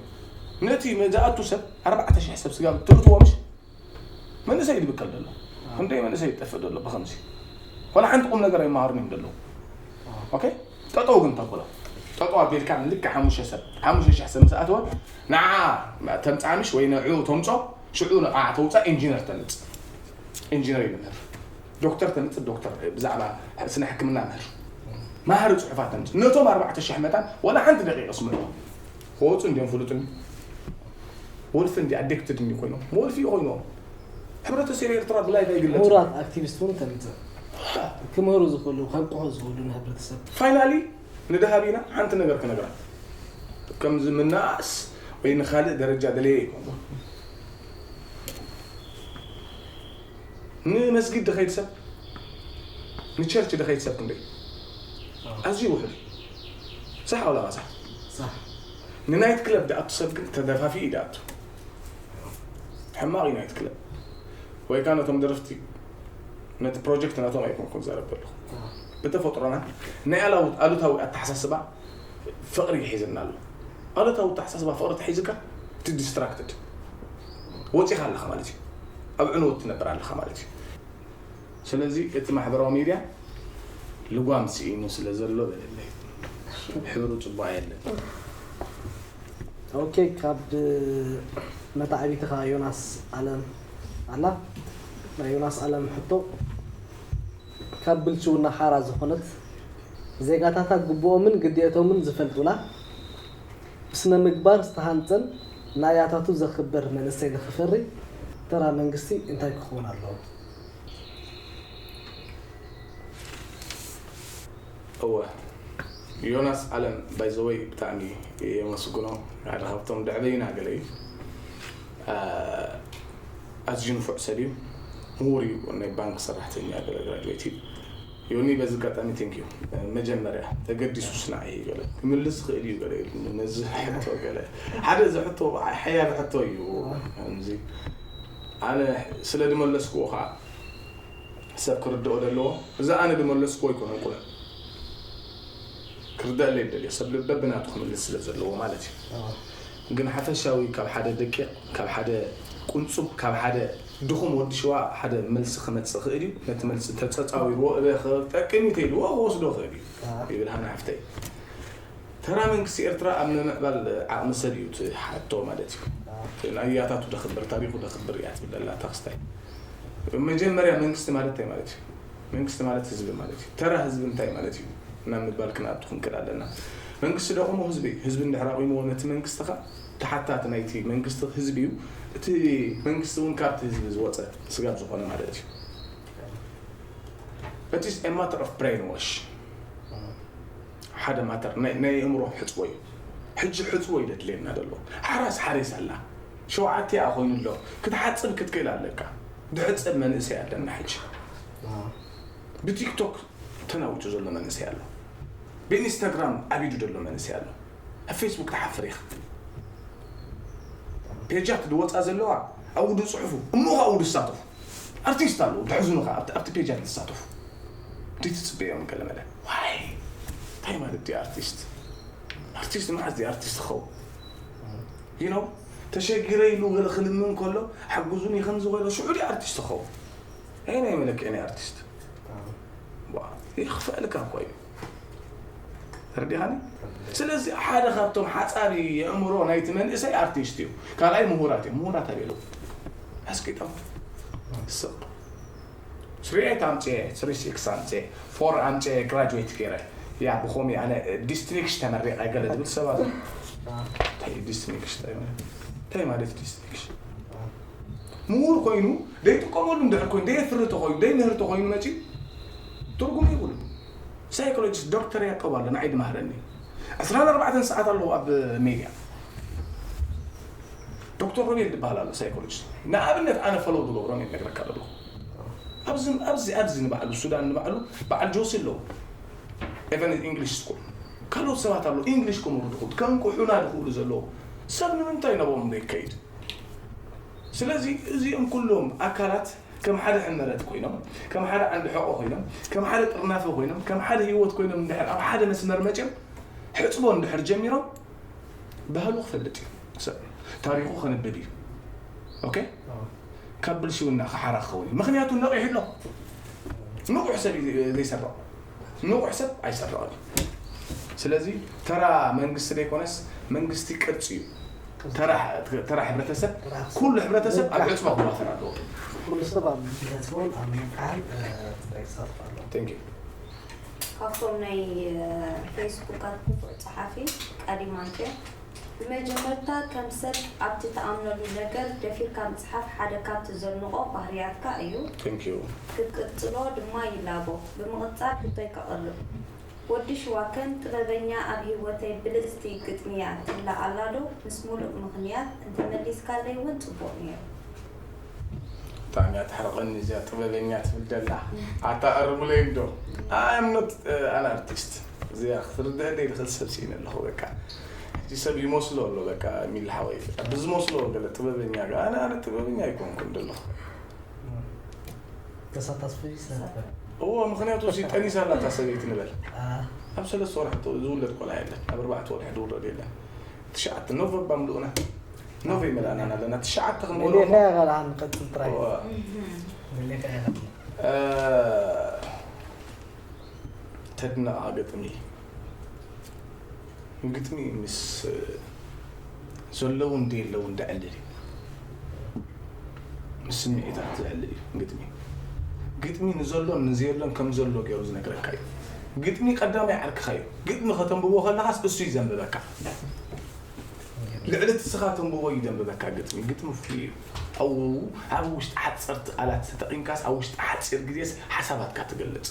ነቲ መዛኣቱ ሰብ ኣርባዕተ ሽሕ ሰብ ስጋብ ትእትዎ ምሽ መንእሰይ ይድብቀል ዘሎ ክንደይ መንእሰይ ይጠፍእ ዘሎ ብከምዚ ዋላ ሓንቲ ቁም ነገር ኣይመሃሩን እዮም ዘለዉ ኦኬ ጠጠው ግን ተብሎ ጠጠው ኣቢልካ ልክዕ ሓሙሽተ ሰብ ሓሙሽተ ሽሕ ሰብ ምስ ኣተወ ንዓ ተምፃምሽ ወይ ንዕኡ ተምፆ ሽዑ ንዓ ተውፃእ ኢንጂነር ተምፅ ኢንጂነር ይምህር ዶክተር ተምፅእ ዶክተር ብዛዕባ ስነ ሕክምና ምህር መሃሪ ፅሑፋት ተምፅእ ነቶም ኣርባዕተ ሽሕ መታን ወላ ሓንቲ ደቂቕ ስምዑ ክወፁ እንዲዮም ፍሉጥኒ ወልፊ እንዲ ኣዲክትድ እንዲ ኮይኖም ወልፊ ኮይኖም ሕብረተሰብ ኤርትራ ብላይ ዳይግለፅ ምሁራት ኣክቲቪስት እውን ተምፅእ ክምህሩ ዝኽእሉ ከንቅሑ ዝኽእሉ ንህብረተሰብ finally ንደሃቢና ሓንቲ ነገር ክነግራ ከምዚ ምናኣስ ወይ ንካልእ ደረጃ ደለየ ይኮንኩ ንመስጊድ ድኸይድ ሰብ ንቸርች ድኸይድ ሰብ ክንደይ ኣዝዩ ውሕድ ሳሕ ኣውላ ሳሕ ሳሕ ንናይት ክለብ ድኣቱ ሰብ ግን ተደፋፊ እዩ ድኣቱ ሕማቕ እዩ ናይት ክለብ ወይ ከዓ ነቶም ደረፍቲ ነቲ ፕሮጀክት ናቶም ኣይኮንኩን ዘረብ ኣለኹ ብተፈጥሮና ናይ ኣሉታዊ ኣተሓሳስባ ፍቕሪ ይሒዝና ኣሎ ኣሉታዊ ኣተሓሳስባ ፍቕሪ ተሒዝካ እቲ ዲስትራክትድ ወፂኻ ኣለኻ ማለት እዩ ኣብ ዕንወት ትነብር ኣለኻ ማለት እዩ ስለዚ እቲ ማሕበራዊ ሚድያ ልጓም ስኢኑ ስለ ዘሎ በለለይ ሕብሩ ፅቡቅ ኣየለን ኦኬ ካብ መታዕቢትኻ ዮናስ ኣለም ኣላ ናይ ዮናስ ኣለም ሕቶ ካብ ብልሽውና ሓራ ዝኾነት ዜጋታታ ግቡኦምን ግዴቶምን ዝፈልጡላ ብስነ ምግባር ዝተሃንፀን ንኣያታቱ ዘኽብር መንእሰይ ንኽፈሪ ተራ መንግስቲ እንታይ ክኸውን ኣለዎ? እወ ዮናስ ኣለም ባይዘወይ ብጣዕሚ የመስግኖ። ሓደ ካብቶም ደዕበይና ገለ እዩ። ኣዝዩ ንፉዕ ሰብ እዩ። ምሁር እዩ። ናይ ባንክ ሰራሕተኛ ገለ ግራጅዌት እዩ። ዮኒ በዚ ኣጋጣሚ ቴንክ ዩ። መጀመርያ ተገዲሱ ስናዕ እዩ ገለ ክምልስ ዝኽእል እዩ ገለ ኢሉ ነዚ ሕቶ ገለ ሓደ እዚ ሕቶ ሓያል ሕቶ እዩ። ከምዚ ኣነ ስለ ዝመለስክዎ ከዓ ሰብ ክርድኦ ዘለዎ እዚ ኣነ ዝመለስክዎ ኣይኮነን ቁልዕ ክርደአለይ ደልዮ ሰብ በብናቱ ክምልስ ስለ ዘለዎ ማለት እዩ። ግን ሓፈሻዊ ካብ ሓደ ደቂቕ ካብ ሓደ ቁንጹብ ካብ ሓደ ድኹም ወዲ ሽዋ ሓደ መልሲ ክመጽእ ክእል እዩ። ነቲ መልሲ ተጸጻዊርዎ እበ ክጠቅም እዩ ተይልዎ ክወስዶ ክእል እዩ ይብል ሃና ሓፍተይ። ተራ መንግስቲ ኤርትራ ኣብ ምምዕባል ዓቕሚ ሰብ እዩ እቲ ሓቶ ማለት እዩ። ኣያታቱ ደኽብር ታሪኹ ደኽብር እያ ትብል ዘላ እታ ክስታይ። መጀመርያ መንግስቲ ማለት እንታይ ማለት እዩ? መንግስቲ ማለት ህዝቢ ማለት እዩ። ተራ ህዝቢ እንታይ ማለት እዩ ናብ ምባል ክንኣቱ ክንክእል ኣለና። መንግስቲ ደቑሞ ህዝቢ እዩ። ህዝቢ እንድሕር ኣቑምዎ ነቲ መንግስቲ ኸ ተሓታቲ ናይቲ መንግስቲ ህዝቢ እዩ። እቲ መንግስቲ እውን ካብቲ ህዝቢ ዝወፀ ስጋብ ዝኾነ ማለት እዩ። It is a matter of brainwash ሓደ ማተር ናይ ኣእምሮ ሕፅቦ እዩ። ሕጂ ሕፅቦ እዩ ደድልየና ዘሎ። ሓራስ ሓሬስ ኣላ ሸውዓተ እያ ኮይኑ ኣሎ ክትሓፅብ ክትክእል ኣለካ። ድሕፀብ መንእሰይ ኣለና ሕጂ። ብቲክቶክ ተናዊቱ ዘሎ መንእሰይ ኣሎ። ብኢንስታግራም ዓቢዱ ዘሎ መንእሰይ ኣሎ። ኣብ ፌስቡክ ትሓፍር ኢኻ። ፔጃት ዝወፃ ዘለዋ ኣብኡ ድፅሑፉ እሞ ኣብኡ ድሳተፉ ኣርቲስት ኣለዉ ድሕዝኑኻ ኣብቲ ፔጃት ዝሳተፉ ድትፅበዮም ገለመለ ዋይ እንታይ ማለት ድዩ ኣርቲስት ኣርቲስት መዓዝ ድዩ ኣርቲስት ክኸውን ይኖ ተሸጊረ ኢሉ ገለ ክልምን ከሎ ሓግዙኒ ከምዚ ኮይሎ ሽዑ ድዩ ኣርቲስት ክኸውን ኣይ ናይ መለክዒ ናይ ኣርቲስት ይኽፈእልካ እኮ እዩ ተረዲኻኒ ስለዚ ሓደ ካብቶም ሓፃሪ የእምሮ ናይቲ መንእሰይ ኣርቲስት እዩ ካልኣይ ምሁራት እዮም ምሁራት ኣበይ ኣለዉ ኣስቂጦም ስቕ ስሪኤት ኣምፅኤ ስሪ ሲክስ ኣምፅኤ ፎር ኣምፅኤ ግራጅዌት ገይረ ያ ብኸምኡ ኣነ ዲስትኒክሽ ተመሪቐ ገለ ዝብል ሰባት እንታይ ዲስትኒክሽ እንታይ ማለት ዲስትኒክሽ ምሁር ኮይኑ ዘይጥቀመሉ እንድሕር ኮይኑ ዘየፍሪ ተኮይኑ ዘይምህር ተኮይኑ መፂኡ ትርጉም ይብሉ ሳይኮሎጂስት ዶክተር ያዕቆብ ኣሎ ንዓይ ድማህረኒ ዕስራን ኣርባዕተን ሰዓት ኣለዉ ኣብ ሜድያ ዶክተር ሮቤል ዝበሃል ኣሎ ሳይኮሎጂስት ንኣብነት ኣነ ፈለው ዝገብሮም እየ ነግረካ ዘለኹ ኣብዚ ኣብዚ ኣብዚ ንባዕሉ ሱዳን ንባዕሉ በዓል ጆሲ ኣለዉ even English school ካልኦት ሰባት ኣለዉ English ክምህሩ ዝኽእሉ ከንቅሑና ዝኽእሉ ዘለዉ ሰብ ንምንታይ ናብኦም ዘይከይድ ስለዚ እዚኦም ኩሎም ኣካላት ከም ሓደ ሕመረት ኮይኖም ከም ሓደ ዓንዲ ሕቖ ኮይኖም ከም ሓደ ጥርናፈ ኮይኖም ከም ሓደ ህይወት ኮይኖም እንድሕር ኣብ ሓደ መስመር መፅዮም ሕፅቦ እንድሕር ጀሚሮም ባህሉ ክፈልጥ እዩ ሰብ ታሪኹ ከንብብ እዩ okay ካብ ብልሽውና ክሓራ ክኸውን እዩ ምኽንያቱ ነቒሑ ኣሎ ንቑሕ ሰብ እዩ ዘይሰርቕ ንቑሕ ሰብ ኣይሰርቕን እዩ ስለዚ ተራ መንግስቲ ዘይኮነስ መንግስቲ ቅርፂ እዩ ተራ ሕብረተሰብ ኩሉ ሕብረተሰብ ኣብ ዕፅባ ክዋፈር ኣለዎ ኩሉ ሰብ ኣብ ብሕፅቦን ኣብ ምንቃሕን ጥራይ ክሳተፍ ኣለዎ Thank you ካብቶም ናይ ፌስቡካት ንፉዕ ጸሓፊ ቀዲማንኬ ብመጀመርታ ከም ሰብ ኣብቲ ትኣምነሉ ነገር ደፊርካ ምጽሓፍ ሓደ ካብቲ ዘድንቖ ባህርያትካ እዩ። Thank you ክትቅጽሎ ድማ ይላቦ። ብምቕጻል ሕቶይ ከቕርብ። ወዲ ሽዋከን ጥበበኛ ኣብ ህይወተይ ብልጽቲ ግጥሚ እያ ትብላ ኣላ ዶ? ምስ ሙሉእ ምኽንያት እንተመሊስካለይ እውን ጽቡቕ ነይሩ። ብጣዕሚ እያ ትሕርቐኒ እዚኣ ጥበበኛ ትብል ዘላ ኣታ ኣርሙለይ እንዶ I am not an artist እዚኣ ክትርደአለይ ትኽእል ሰብ ስኢነ ኣለኹ በቃ ሕጂ ሰብ ይመስሎ ኣሎ በቃ ሚል ሓወይ በቃ ብዝመስሎ ገለ ጥበበኛ ገ ኣነ ኣነ ጥበበኛ ኣይኮንኩን ዘለኹ ተሳታስፉ ይሰንበት እዎ ምኽንያቱ እሲ ጠኒሳ ኣላ እታ ሰበይቲ ንበል ኣብ ሰለስተ ወርሒ ዝውለድ ቆልዓ የለን ኣብ ኣርባዕተ ወርሒ ዝውለድ የለን ትሽዓተ ኖቨምበር ምልኡና ኖቬ መላእናና ኣለና ትሽዓተ ክንበሎ ሌካ ያኸል ኣን ቀጽል ጥራይ ሌካ ያኸል ተድነቓ ግጥሚ ግጥሚ ምስ ዘለውን ደየለውን ደዕልል እዩ ምስ ስምዒታት ዘዕልል እዩ ግጥሚ ግጥሚ ንዘሎን ንዘየሎን ከም ዘሎ ገይሩ ዝነግረካ እዩ ግጥሚ ቀዳማይ ዓርክኻ እዩ ግጥሚ ከተንብቦ ከለኻስ እሱ እዩ ዘንብበካ ልዕሊ እቲ ስኻ ተንብቦ እዩ ዘንብበካ ግጥሚ ግጥሚ ፍሉይ እዩ ኣብኡ ኣብ ውሽጢ ሓፀርቲ ቃላት ተጠቒምካስ ኣብ ውሽጢ ሓፂር ግዜስ ሓሳባትካ ትገልፅ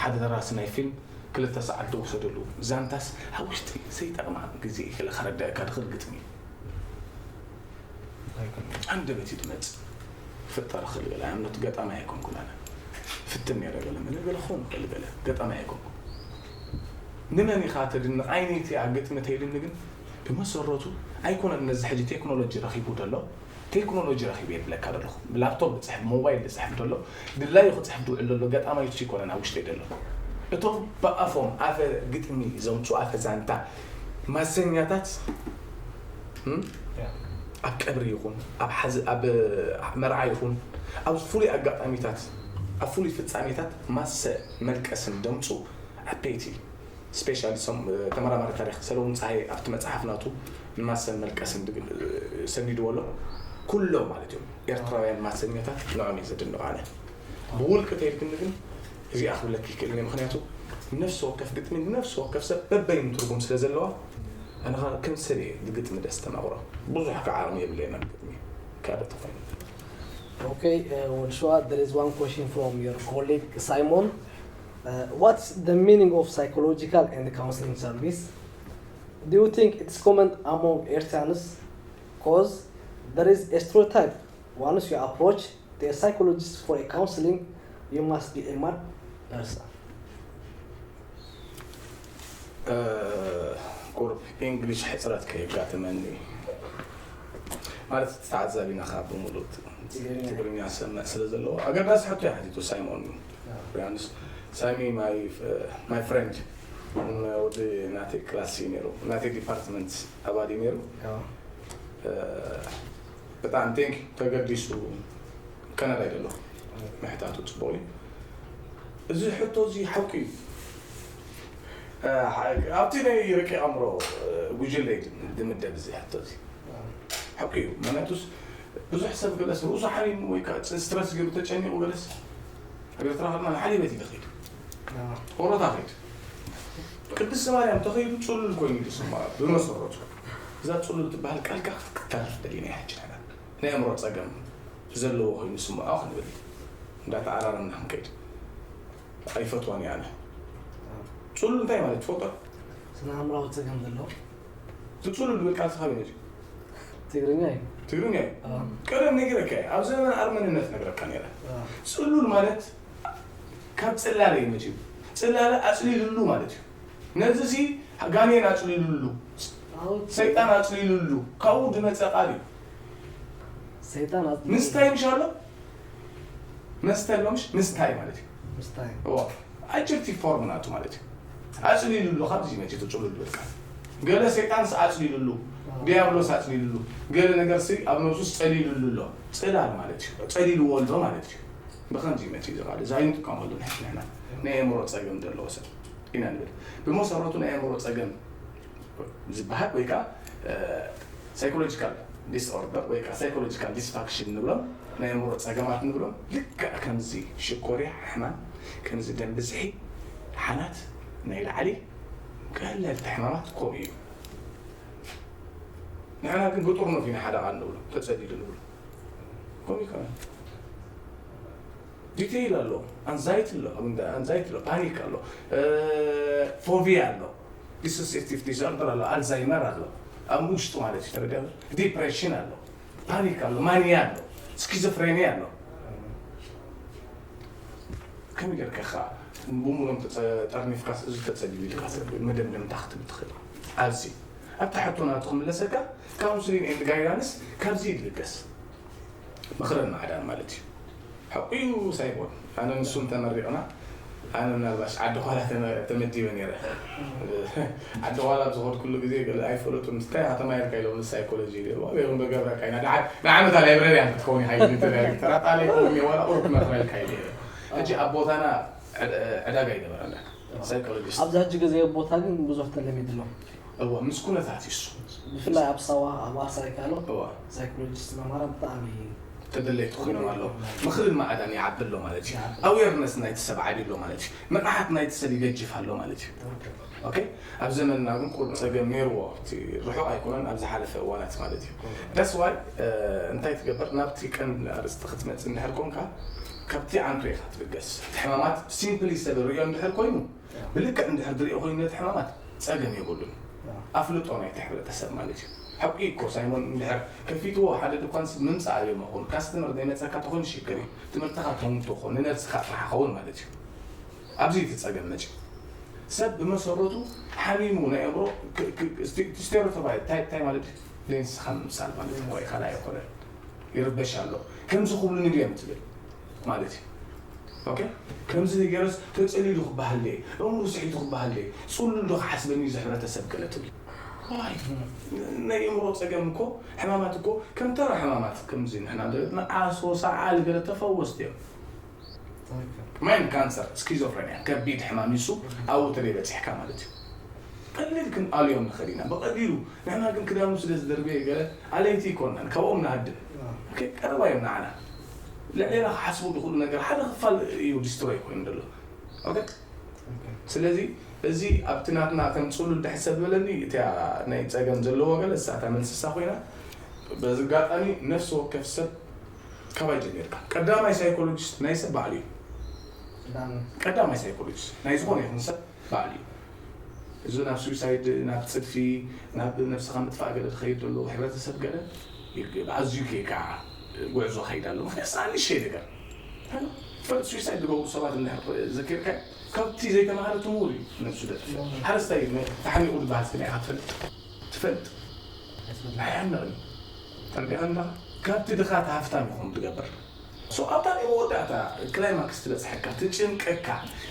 ሓደ ደራሲ ናይ ፊልም ክልተ ሰዓት ዝወሰደሉ ዛንታስ ኣብ ውሽጢ ዘይጠቕማ ግዜ ኢለ ከረዳእካ ድኽእል ግጥሚ እዩ። ኣንደበት እዩ ድመጽእ። ፍጠር ክእል ገለ ኣምነት ገጣሚ ኣይኮንኩን ኣነ። ፍትን ነረ ገለ መለ ገለ ክኸውን ክእል ገለ ገጣሚ ኣይኮንኩን። ንመን ኢኻ ተድንቕ? ዓይነይቲ ኣብ ግጥሚ ተይድኒ ግን ብመሰረቱ ኣይኮነን ነዚ ሕጂ ቴክኖሎጂ ረኺቡ ዘሎ ቴክኖሎጂ ረኺቡ የብለካ ዘለኹ። ብላፕቶፕ ዝፅሕፍ፣ ሞባይል ዝፅሕፍ ዘሎ፣ ድላዩ ክፅሕፍ ዝውዕል ዘሎ ገጣማይ እሱ ይኮነን ኣብ ውሽጠይ ዘሎ። እቶም ብኣፎም ኣፈ ግጥሚ ዘምፁ ኣፈ ዛንታ ማሰኛታት እም፣ ኣብ ቀብሪ ይኹን ኣብ ሓዚ ኣብ መርዓ ይኹን ኣብ ፍሉይ ኣጋጣሚታት ኣብ ፍሉይ ፍፃሜታት ማሰ መልቀስን ደምፁ ዓበይቲ ስፔሻሊ ተመራማሪ ታሪክ ሰለሙን ፀሃየ ኣብቲ መፅሓፍ ናቱ ንማሰን መልቀስን ሰኒድዎ ኣሎ። ኩሎም ማለት እዮም ኤርትራውያን ማሰኛታት ንዖም እየ ዘድንቕ ኣነ። ብውልቂ ተይልክኒ ግን እዚኣ ክብለኪ ይክእል እየ። ምክንያቱ ነፍሲ ወከፍ ግጥሚ ንነፍሲ ወከፍ ሰብ በበይኑ ትርጉም ስለ ዘለዋ ኣነ ከዓ ከም ሰብ እየ ብግጥሚ ደስተማቕሮ። ብዙሕ ከዓ ዓቕሚ የብለየን ኣብ ግጥሚ ካልእ ተኾይኑ። Okay, uh, Joshua, there is one question from your colleague Simon. Uh, what's the meaning of psychological and counseling service? Do you think it's common among Eritreans? Because there is a stereotype. Once you approach the psychologist for a counseling, you must be a mad person. ቁሩብ ኢንግሊሽ ሕፅረት ከየጋጥመኒ ማለት ተዓዛቢና ካብ ብምሉእ ትግርኛ ሰምዕ ስለ ዘለዎ ኣገዳሲ ሕቶ ይሓቲቱ ሳይሞን እዩ። ቢያንስ ሳሚ ማይ ፍሬንድ ወዲ ናተይ ክላስ እዩ ነይሩ ናተይ ዲፓርትመንት ኣባል እዩ ነይሩ። በጣም ቴንክ ተገዲሱ ካናዳ ይደሎ ምሕታቱ ፅቡቅ እዩ። እዚ ሕቶ እዚ ሓቂ እዩ። ኣብቲ ናይ ረቂቕ ኣእምሮ ጉጅለ እዩ ድምደብ እዚ ሕቶ እዚ ሓቂ እዩ። ምክንያቱስ ብዙሕ ሰብ ገለስ ርእሱ ሓሚሙ ወይ ከዓ ስትረስ ገይሩ ተጨኒቑ ገለስ ኣብ ኤርትራ ከድና ንሓሊበት እዩ ተኸይዱ ኦሮታ ከይዱ ቅድስቲ ማርያም ተኸይዱ ፅሉል ኮይኑ እዩ ዝስማ ብመሰረቱ እዛ ፅሉል ትበሃል ቃልካ ክትክተረፍ ደሊና ሕጂ ናይ ኣእምሮ ፀገም ዘለዎ ኮይኑ ስምዖ ክንብል እንዳተኣራረምና ክንከይድ ኣይፈትዋን እየ ኣነ። ፅሉል እንታይ ማለት ትፈልጦ? ስነ ኣእምራዊ ፀገም ዘለዎ እቲ ፅሉል ዝብል ቃል ስኻብ እዩ ትግርኛ እዩ። ትግርኛ እዩ። ቀደም ነጊረካ እየ። ኣብ ዘመን ኣርመንነት ነግረካ ነይረ። ፅሉል ማለት ካብ ፅላለ እዩ መፅዩ። ፅላለ ኣፅሊልሉ ማለት እዩ። ነዚ ሲ ጋኔን ኣፅሊሉሉ፣ ሰይጣን ኣፅሊሉሉ ካብኡ ዝመፀ ቃል እዩ። ሰይጣን ኣፅሊሉ ምስታይ ምሽ ኣሎ መስተ ኣሎ ምሽ ምስታይ ማለት እዩ። ምስታይ እዋ ኣጀክቲቭ ፎርም ናቱ ማለት እዩ። ኣፅሊሉሉ ካብዚ መፂ እቲ ፅሉል ዝብል ቃል ገለ ሰይጣንስ ኣፅሊሉሉ፣ ዲያብሎስ ኣፅሊሉሉ፣ ገለ ነገርሲ ኣብ ነብሱስ ፀሊሉሉ ኣሎ። ፅላል ማለት እዩ። ፀሊልዎ ኣሎ ማለት እዩ። ብኸምዚ መፂ እዚ ቃል እዚ ኣይንጥቀመሉ ንሕና ናይ ኣእምሮ ፀገም ዘለዎ ሰብ ኢና ንብል። ብመሰረቱ ናይ ኣእምሮ ፀገም ዝበሃል ወይ ከዓ ሳይኮሎጂካል ዲስኦርደር ወይ ከዓ ሳይኮሎጂካል ዲስፋክሽን ንብሎም ናይ ኣእምሮ ፀገማት ንብሎም ልክዕ ከምዚ ሽኮርያ ሕማም ከምዚ ደም ብዝሒ ሓናት ናይ ላዕሊ ቀለልቲ ሕማማት ከምኡ እዩ። ንሕና ግን ብጥርኑፍ ኢና ሓደ ቃል ንብሎ ተፀሊሉ ንብሎ ከምኡ ይከነ ዲቴይል ኣሎ። ኣንዛይቲ ኣሎ ኣንዛይቲ ኣሎ ፓኒክ ኣሎ ፎቪያ ኣሎ ዲሶሲቲቭ ዲስኦርደር ኣሎ ኣልዛይመር ኣሎ ኣብ ውሽጡ ማለት እዩ ተረዲያ ዲፕሬሽን ኣሎ ፓኒክ ኣሎ ማንያ ኣሎ ስኪዞፍሬኒያ ኣሎ ከመይ ጌርካ ኢኻ ብሙሉኦም ጠርኒፍካስ እዚ ተፀሊሉ ኢልካ መደምደምታ ክትብል ትኽእል ኣብዚ ኣብታ ሕቶ ናቱ ክምለሰካ ካውንስሊን ኤንድ ጋይዳንስ ካብዚ ይልገስ ምኽርን ማዕዳን ማለት እዩ። ሓቁ እዩ ሳይቦን ኣነ ንሱን ተመሪቕና ኣነ ምናልባሽ ዓዲ ኋላ ተመዲበ ነይረ። ዓዲ ኋላ ኣብ ዝኸድኩሉ ግዜ ገለ ኣይፈለጡን እንታይ ኢኻ ተማሂርካ ኢሎምኒ ሳይኮሎጂ ኢለ ኣበይኹም ዶ ገብረካ ኢና ንዓመታ ላይብረርያን ክትከውን ኢኻ ኢሉኒ እቲ ዳይሬክተር ኣጣለ ይኸውን ዋላ ቁሩብ ክመኽረልካ ኢለ ሕጂ ኣብ ቦታና ዕዳጋ ይገበረና ሳይኮሎጂስት ኣብዚ ሕጂ ግዜ ቦታ ግን ብዙሕ ተለሚድሎም እወ ምስ ኩነታት ይሱ ብፍላይ ኣብ ሳዋ ኣብ ኣርሳይ ካሎ እወ ሳይኮሎጂስት መማራ ብጣዕሚ ተደለይቲ ኮይኖም ኣለዉ ምኽርን ማዕዳን ይዓቢ ኣሎ ማለት እዩ ኣዌርነስ ናይቲ ሰብ ዓቢ ኣሎ ማለት እዩ ንቕሓት ናይቲ ሰብ ይገጅፍ ኣሎ ማለት እዩ ኦኬ ኣብ ዘመንና ግን ቁሩብ ፀገም ነይርዎ እቲ ርሑቕ ኣይኮነን ኣብ ዝሓለፈ እዋናት ማለት እዩ that's why እንታይ ትገብር ናብቲ ቀንዲ ኣርእስቲ ክትመፅእ እንድሕር ኮንካ ካብቲ ዓንቶ ኢኻ ትብገስ። እቲ ሕማማት ሲምፕሊ ሰብ ርእዮ እንድሕር ኮይኑ፣ ብልክዕ እንድሕር ዝርእዮ ኮይኑ ነቲ ሕማማት ጸገም የብሉን። ኣፍልጦ ናይቲ ሕብረተሰብ ማለት እዩ። ሓቂ እኮ ሳይሞን እንድሕር ከፊትዎ ሓደ ድኳን ስ-፣ ምምጻእ ኣበይ መኾኑ ካስተመር ዘይመጸካ ተኾይኑ ሽግር እዩ። ትምህርትኻ ተምቶ ኾን ንነብስኻ ጥራሕ ኸውን ማለት እዩ። ኣብዚ እቲ ጸገም መጺኡ። ሰብ ብመሰረቱ ሓሚሙ ናይ ኣእምሮ ክ-፣ ክ-፣ ስቲ-፣ ስቴሪዮታይፕ ታይ፣ ታይ ማለት እዩ? ዘይንስኻ ምምሳል ማለት እዩ። ወይ ካልኣይ ኣይኮነን። ይርበሽ ኣሎ። ከምዚ ክብሉኒ ድዮም ትብል ማለት እዩ። ኦኬ? ከምዚ ገይረስ ተጸሊሉ ክበሃል ድየ? እምሩ ስሒቱ ክበሃል ድየ? ጽሉል ዶ ክሓስበኒ እዚ ሕብረተሰብ ገለ ትብል። ዋይ፣ ናይ እምሮ ጸገም እኮ፣ ሕማማት እኮ፣ ከም ተራ ሕማማት ከምዚ ንሕና ዘለና ኣሶሳ ዓሊ ገለ ተፈወስቲ እዮም። ማይንድ ካንሰር፣ ስኪዞፍሬንያ፣ ከቢድ ሕማም ይሱ ኣብኡ ተለይ በጺሕካ ማለት እዩ። ቀሊል ክንኣልዮም ንኽእል ኢና፣ ብቐሊሉ። ንሕና ግን ክዳኑ ስለ ዝደርበየ ገለ ኣለይቲ ይኮንናን፣ ካብኦም ንሃድም። ኦኬ፣ ቀረባ እዮም ንዓና። ልዕሌና ክሓስቡ ዝኽእሉ ነገር ሓደ ክፋል እዩ ዲስትሮይ ኮይኑ ዘሎ። ኦኬ? ስለዚ እዚ ኣብቲ ናትና ከም ጽሉል ድሕሰብ ዝበለኒ፣ እቲኣ ናይ ጸገም ዘለዎ ገለ እሳታ መልስሳ ኮይና፣ በዚ ኣጋጣሚ ነፍሲ ወከፍ ሰብ ካባይ ጀሚርካ። ቀዳማይ ሳይኮሎጂስት ናይ ሰብ ባዕሉ እዩ። ቀዳማይ ሳይኮሎጂስት ናይ ዝኾነ ይኹን ሰብ ባዕሉ እዩ። እዚ ናብ ሱሳይድ፣ ናብ ጽድፊ፣ ናብ ነብስኻ ምጥፋእ ገለ ዝኸይድ ዘሎ ሕብረተሰብ ገለ ይግ-፣ ኣዝዩ ጌጋ ጉዕዞ ከይድ ኣሎ። ምኽንያት ንእሽተይ ነገር። ትፈልጥ፣ ሱሳይድ ዝገብሩ ሰባት እንድሕር ዘኪርካ፣ ካብቲ ዘይተማሃረ እቲ ምሁር እዩ ነብሱ ዘጥፍእ። ሓረስታይ ተሓኒቑ ዝበሃል ሰሚዕካ ትፈልጥ? ትፈልጥ? ኣይሓንቕን እዩ። ተረዲእካ ኣለኻ? ካብቲ ድኻ እቲ ሃፍታም ይኹን ትገብር። ሶ ኣብታ ናይ መወዳእታ ክላይማክስ ትበጽሐካ፣ ትጭንቀካ፣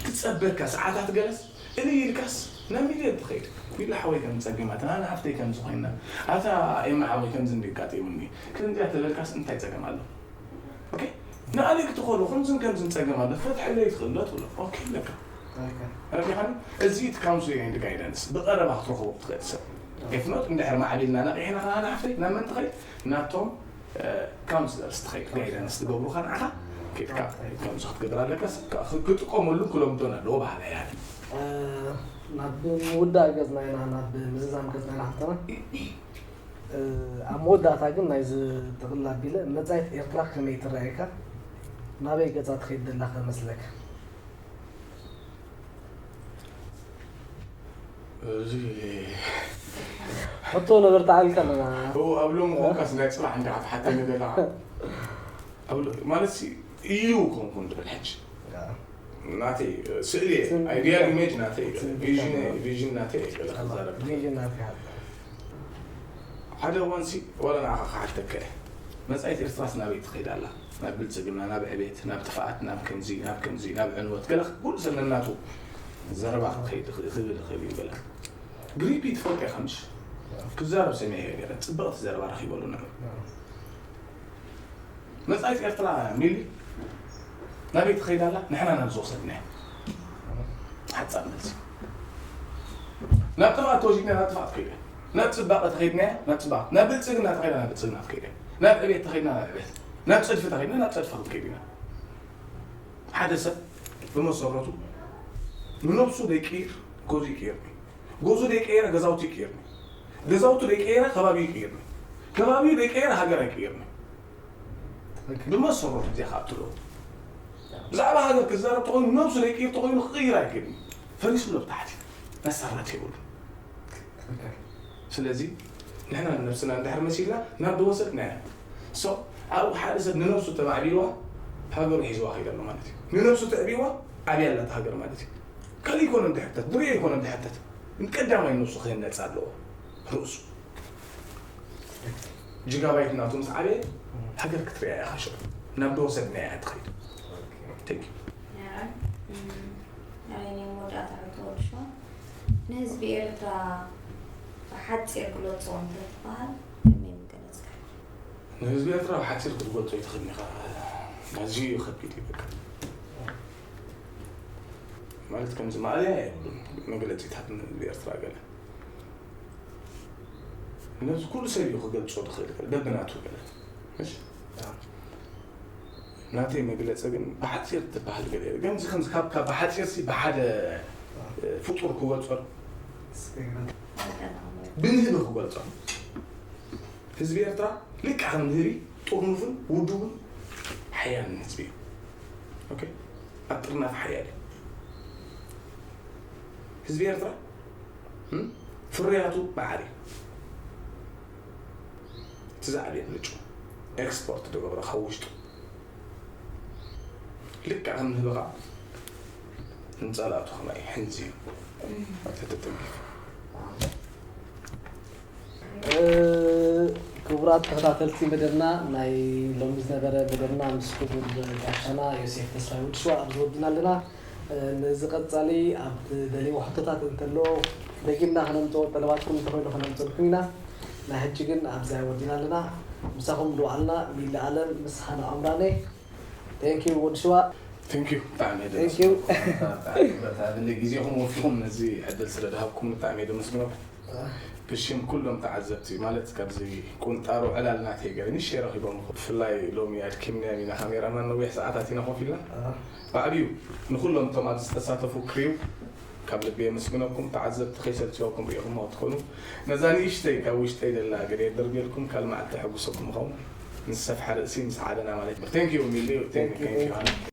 ትጸበካ ሰዓታት ገለስ እልይ ኢልካስ ናብ ሚድያ ትኸይድ። ሚድያ ሓወይ ከም ጸጊማትና፣ ንሓፍተይ ከም ዝኾይና፣ ኣታ ኤማ ሓወይ ከምዚ እንዲ ኣጋጢሙኒ፣ ከምዚኣ ተበልካስ እንታይ ጸገም ኣሎ? ኦኬ? ንኣሊክ ትኸሉ፣ ከምዝን ከምዝን ጸገም ኣሎ፣ ፈትሐለይ ትኽእል ዶ ትብሎ? ኦኬ ኣለካ። ረቢኻኒ? እዚ እቲ ካውንስሊንግ ኤንድ ጋይዳንስ ብቐረባ ክትረኽቦ ትኽእል ሰብ። ኤፍኖት እንድሕር ማዕቢልና ነቒሕና ከኣ ንሓፍተይ ናብ መን ትኸይድ? ናቶም ካውንስለርስ ትኸይድ፣ ጋይዳንስ ትገብሩኻ ንዓኻ ኬድካ ከምዚ ክትገብር ኣለካስ፣ ክጥቀመሉ ክለምዶን ኣለዎ በሃላይ ኣነ። ናብ ምውዳእ ገጽና ኢና፣ ናብ ምዝዛም ገጽና ኢና ሓፍትና። ኣብ መወዳእታ ግን ናይዚ ጥቕልል ኣቢለ መጻኢት ኤርትራ ከመይ ትረኣየካ? ናበይ ገጻ ትኸይድ ደላ ከመስለካ? እዚ ሕቶ ነበርታ ዓልካ ኣለና። እዎ፣ ኣብ ሎም ኮንካስ ናይ ጽባሕ እንዳ ክትሓተኒ ዘለኻ። ኣብ ሎ-፣ ማለት ሲ፣ እዩ ኮንኩን ትብል ሕጂ። ያ። ናተይ ስእሊ እየ። ስም-፣ ኣይዲያል ኢሜጅ ናተይ እዩ። ስም-፣ ቪዥን፣ ቪዥን ናተይ እዩ። ገለ ክዛረብ። ቪዥን ናተይ። ሓደ እዋንሲ ዋላ ንዓኻ ክሓተካ እየ። መጻኢት ኤርትራስ ናበይ ትኸይድ ኣላ? ናብ ብልጽግና፣ ናብ ዕቤት፣ ናብ ጥፍኣት፣ ናብ ከምዚ፣ ናብ ከምዚ፣ ናብ ዕንወት፣ ገለ ኩሉ ሰብ ነናቱ ዘረባ ክኸይድ ይኽእል፣ ክብል ይኽእል እዩ ገለ። ግሪፒ ትፈልጦ ኢኻ ምሽ? ክዛረብ ሰሚዐዮ ነይረ፣ ጽብቕቲ ዘረባ ረኺበሉ ነይሩ። መጻኢት ኤርትራ ሚሊ ናበይ ትኸይድ ኣላ? ንሕና ናብ ዝወሰድናዮ። ሓጻር መልሲ። ናብ ጥፍኣት ተወሲድና ናብ ጥፍኣት ከይደ። ናብ ጽባቐ ተኸይድና ናብ ጽባቐ። ናብ ብልጽግና ተኸይድና ናብ ብልጽግና ከይደ። ናብ ዕቤት ተኸይድና ናብ ዕቤት። ናብ ጽድፊ ተኸይድና ናብ ጽድፊ ክንከይድ ኢና። ሓደ ሰብ ብመሰረቱ ንነብሱ ደይቅይር ገዙ ይቅይርኒ። ገዙ ደይቀየረ ገዛውቲ ይቅይርኒ። ገዛውቱ ደይቀየረ ከባቢ ይቅይርኒ። ከባቢ ደይቀየረ ሃገር ኣይቅይርኒ። ትኽክል። ብመሰረቱ እዚኣ ካብ ትሎ ብዛዕባ ሃገር ክዛረብ ተኾይኑ ነብሱ ደይቅይር ተኾይኑ ክቕይር ኣይክእልን። ፈሪሱ ኣሎ ብታሕቲ። መሰረት የብሉ። ትኽክል። ስለዚ ንሕና ንነብስና እንድሕር መሲልና ናብ ዝወሰድናዮ። ሶ፣ ኣብ ሓደ ሰብ ንነብሱ ተማዕቢልዋ ሃገሩ ሒዝዋ ከይድ ኣሎ ማለት እዩ። ንነብሱ ተዕቢዋ ኣብያ ኣላ እታ ሃገር ማለት እዩ። ካልእ ኣይኮነን ዝሕተት፣ ብርዮ ኣይኮነን ዝሕተት። ቀዳማይ ነብሱ ክህነጽ ኣለዎ። ርእሱ። ጅጋባይት ናቱ ምስ ዓበየ ሃገር ክትሪኣ ኢኻ ሽዑ። ናብ ዝወሰድናያ እያ ትኸይድ። ኦኬ። Thank you። ኣይ፣ እም፣ ኣይ፣ ናይ መወዳእታ ሕቶ ወዲ ሸዋ። ንህዝቢ ኤርትራ ብሓጺር ግለጾ እንተትበሃል ከመይ ምገለጽካ? ንህዝቢ ኤርትራ ብሓጺር ክትገልጾ ኣይትኽእልን ኢኻ። ኣዝዩ እዩ ከቢድ እዩ በቃ። ማለት ከምዚ ማእለያ የብሉን መግለጺታት ንህዝቢ ኤርትራ ገለ። ነዚ ኩሉ ሰብ እዩ ክገልጾ ዝኽእል ገለ፣ በብናቱ ገለ። እሺ? ናተይ መግለጺ ግን ብሓጺር ትበሃል ገለ የለ። ግን እዚ ከምዚ ካብ፣ ካብ ብሓጺር ሲ ብሓደ ፍጡር ክገልጾ፣ ብንህቢ ክገልጾ። ህዝቢ ኤርትራ ልክዕ ከም ንህቢ ጥርኑፍን ውዱብን ሓያልን ህዝቢ እዩ። ኦኬ፣ ኣብ ጥርናፍ ሓያል እዩ ህዝቢ ኤርትራ። እም? ፍርያቱ መዓር እዩ። እቲ ዝዓበየ ምንጩ ኤክስፖርት ዝገብሮ ካብ ውሽጡ። ልክዕ ከም ንህቢ ከዓ ንፀላእቱ ከማይ ሕንዚ እዩ ተተጠሚፉ። ክቡራት ተኸታተልቲ መደብና፣ ናይ ሎሚ ዝነበረ መደብና ምስ ክቡር ጋሻና ዮሴፍ ተስፋይ ወዲ ሽዋ ኣብዚ ወዲና ኣለና። ነዚ ቀጻሊ ኣብ ደልይዎ ሕቶታት እንተሎ ደጊምና ከነምጽኦ፣ ጠለባትኩም እንተኮይኑ ከነምጽልኩም ኢና። ናይ ሕጂ ግን ኣብዚኣ ወዲና ኣለና። ምሳኹም ዝወዓልና ሚሊ ኣለም ምስ ሃና ኣምራነ። Thank you ወዲ ሽዋ። Thank you። ብጣዕሚ እየ Thank you። ደስ ዝብለኩም። ብጣዕሚ ይቅረታ፣ ብለይ ግዜኹም ወፊኹም ነዚ ዕድል ስለ ዝሃብኩም ብጣዕሚ እየ ደመስግነኩም። ብሽም ኩሎም ተዓዘብቲ፣ ማለት ካብዚ ቁንጣሮ ዕላል ናተይ ገለ ንእሽተይ ረኺቦም፣ ብፍላይ ሎሚ ኣድኪምናዮም ኢና፣ ካሜራማን ነዊሕ ሰዓታት ኢና ኮፍ ኢልና። ብዓብዩ ንኩሎም እቶም ኣብዚ ዝተሳተፉ ክሪው ካብ ልቢ የመስግነኩም። ተዓዘብቲ ከይሰልችወኩም ሪኢኹም ክትኮኑ፣ ነዛ ንእሽተይ ካብ ውሽጠይ ዘላ ገለ የደርብየልኩም፣ ካልእ መዓልቲ ተሐጉሰኩም ኸውን። ምስ ሰፍሐ ርእሲ ምስ ዓለና ማለት እዩ። Thank you ሚሊ። Thank you። Thank you።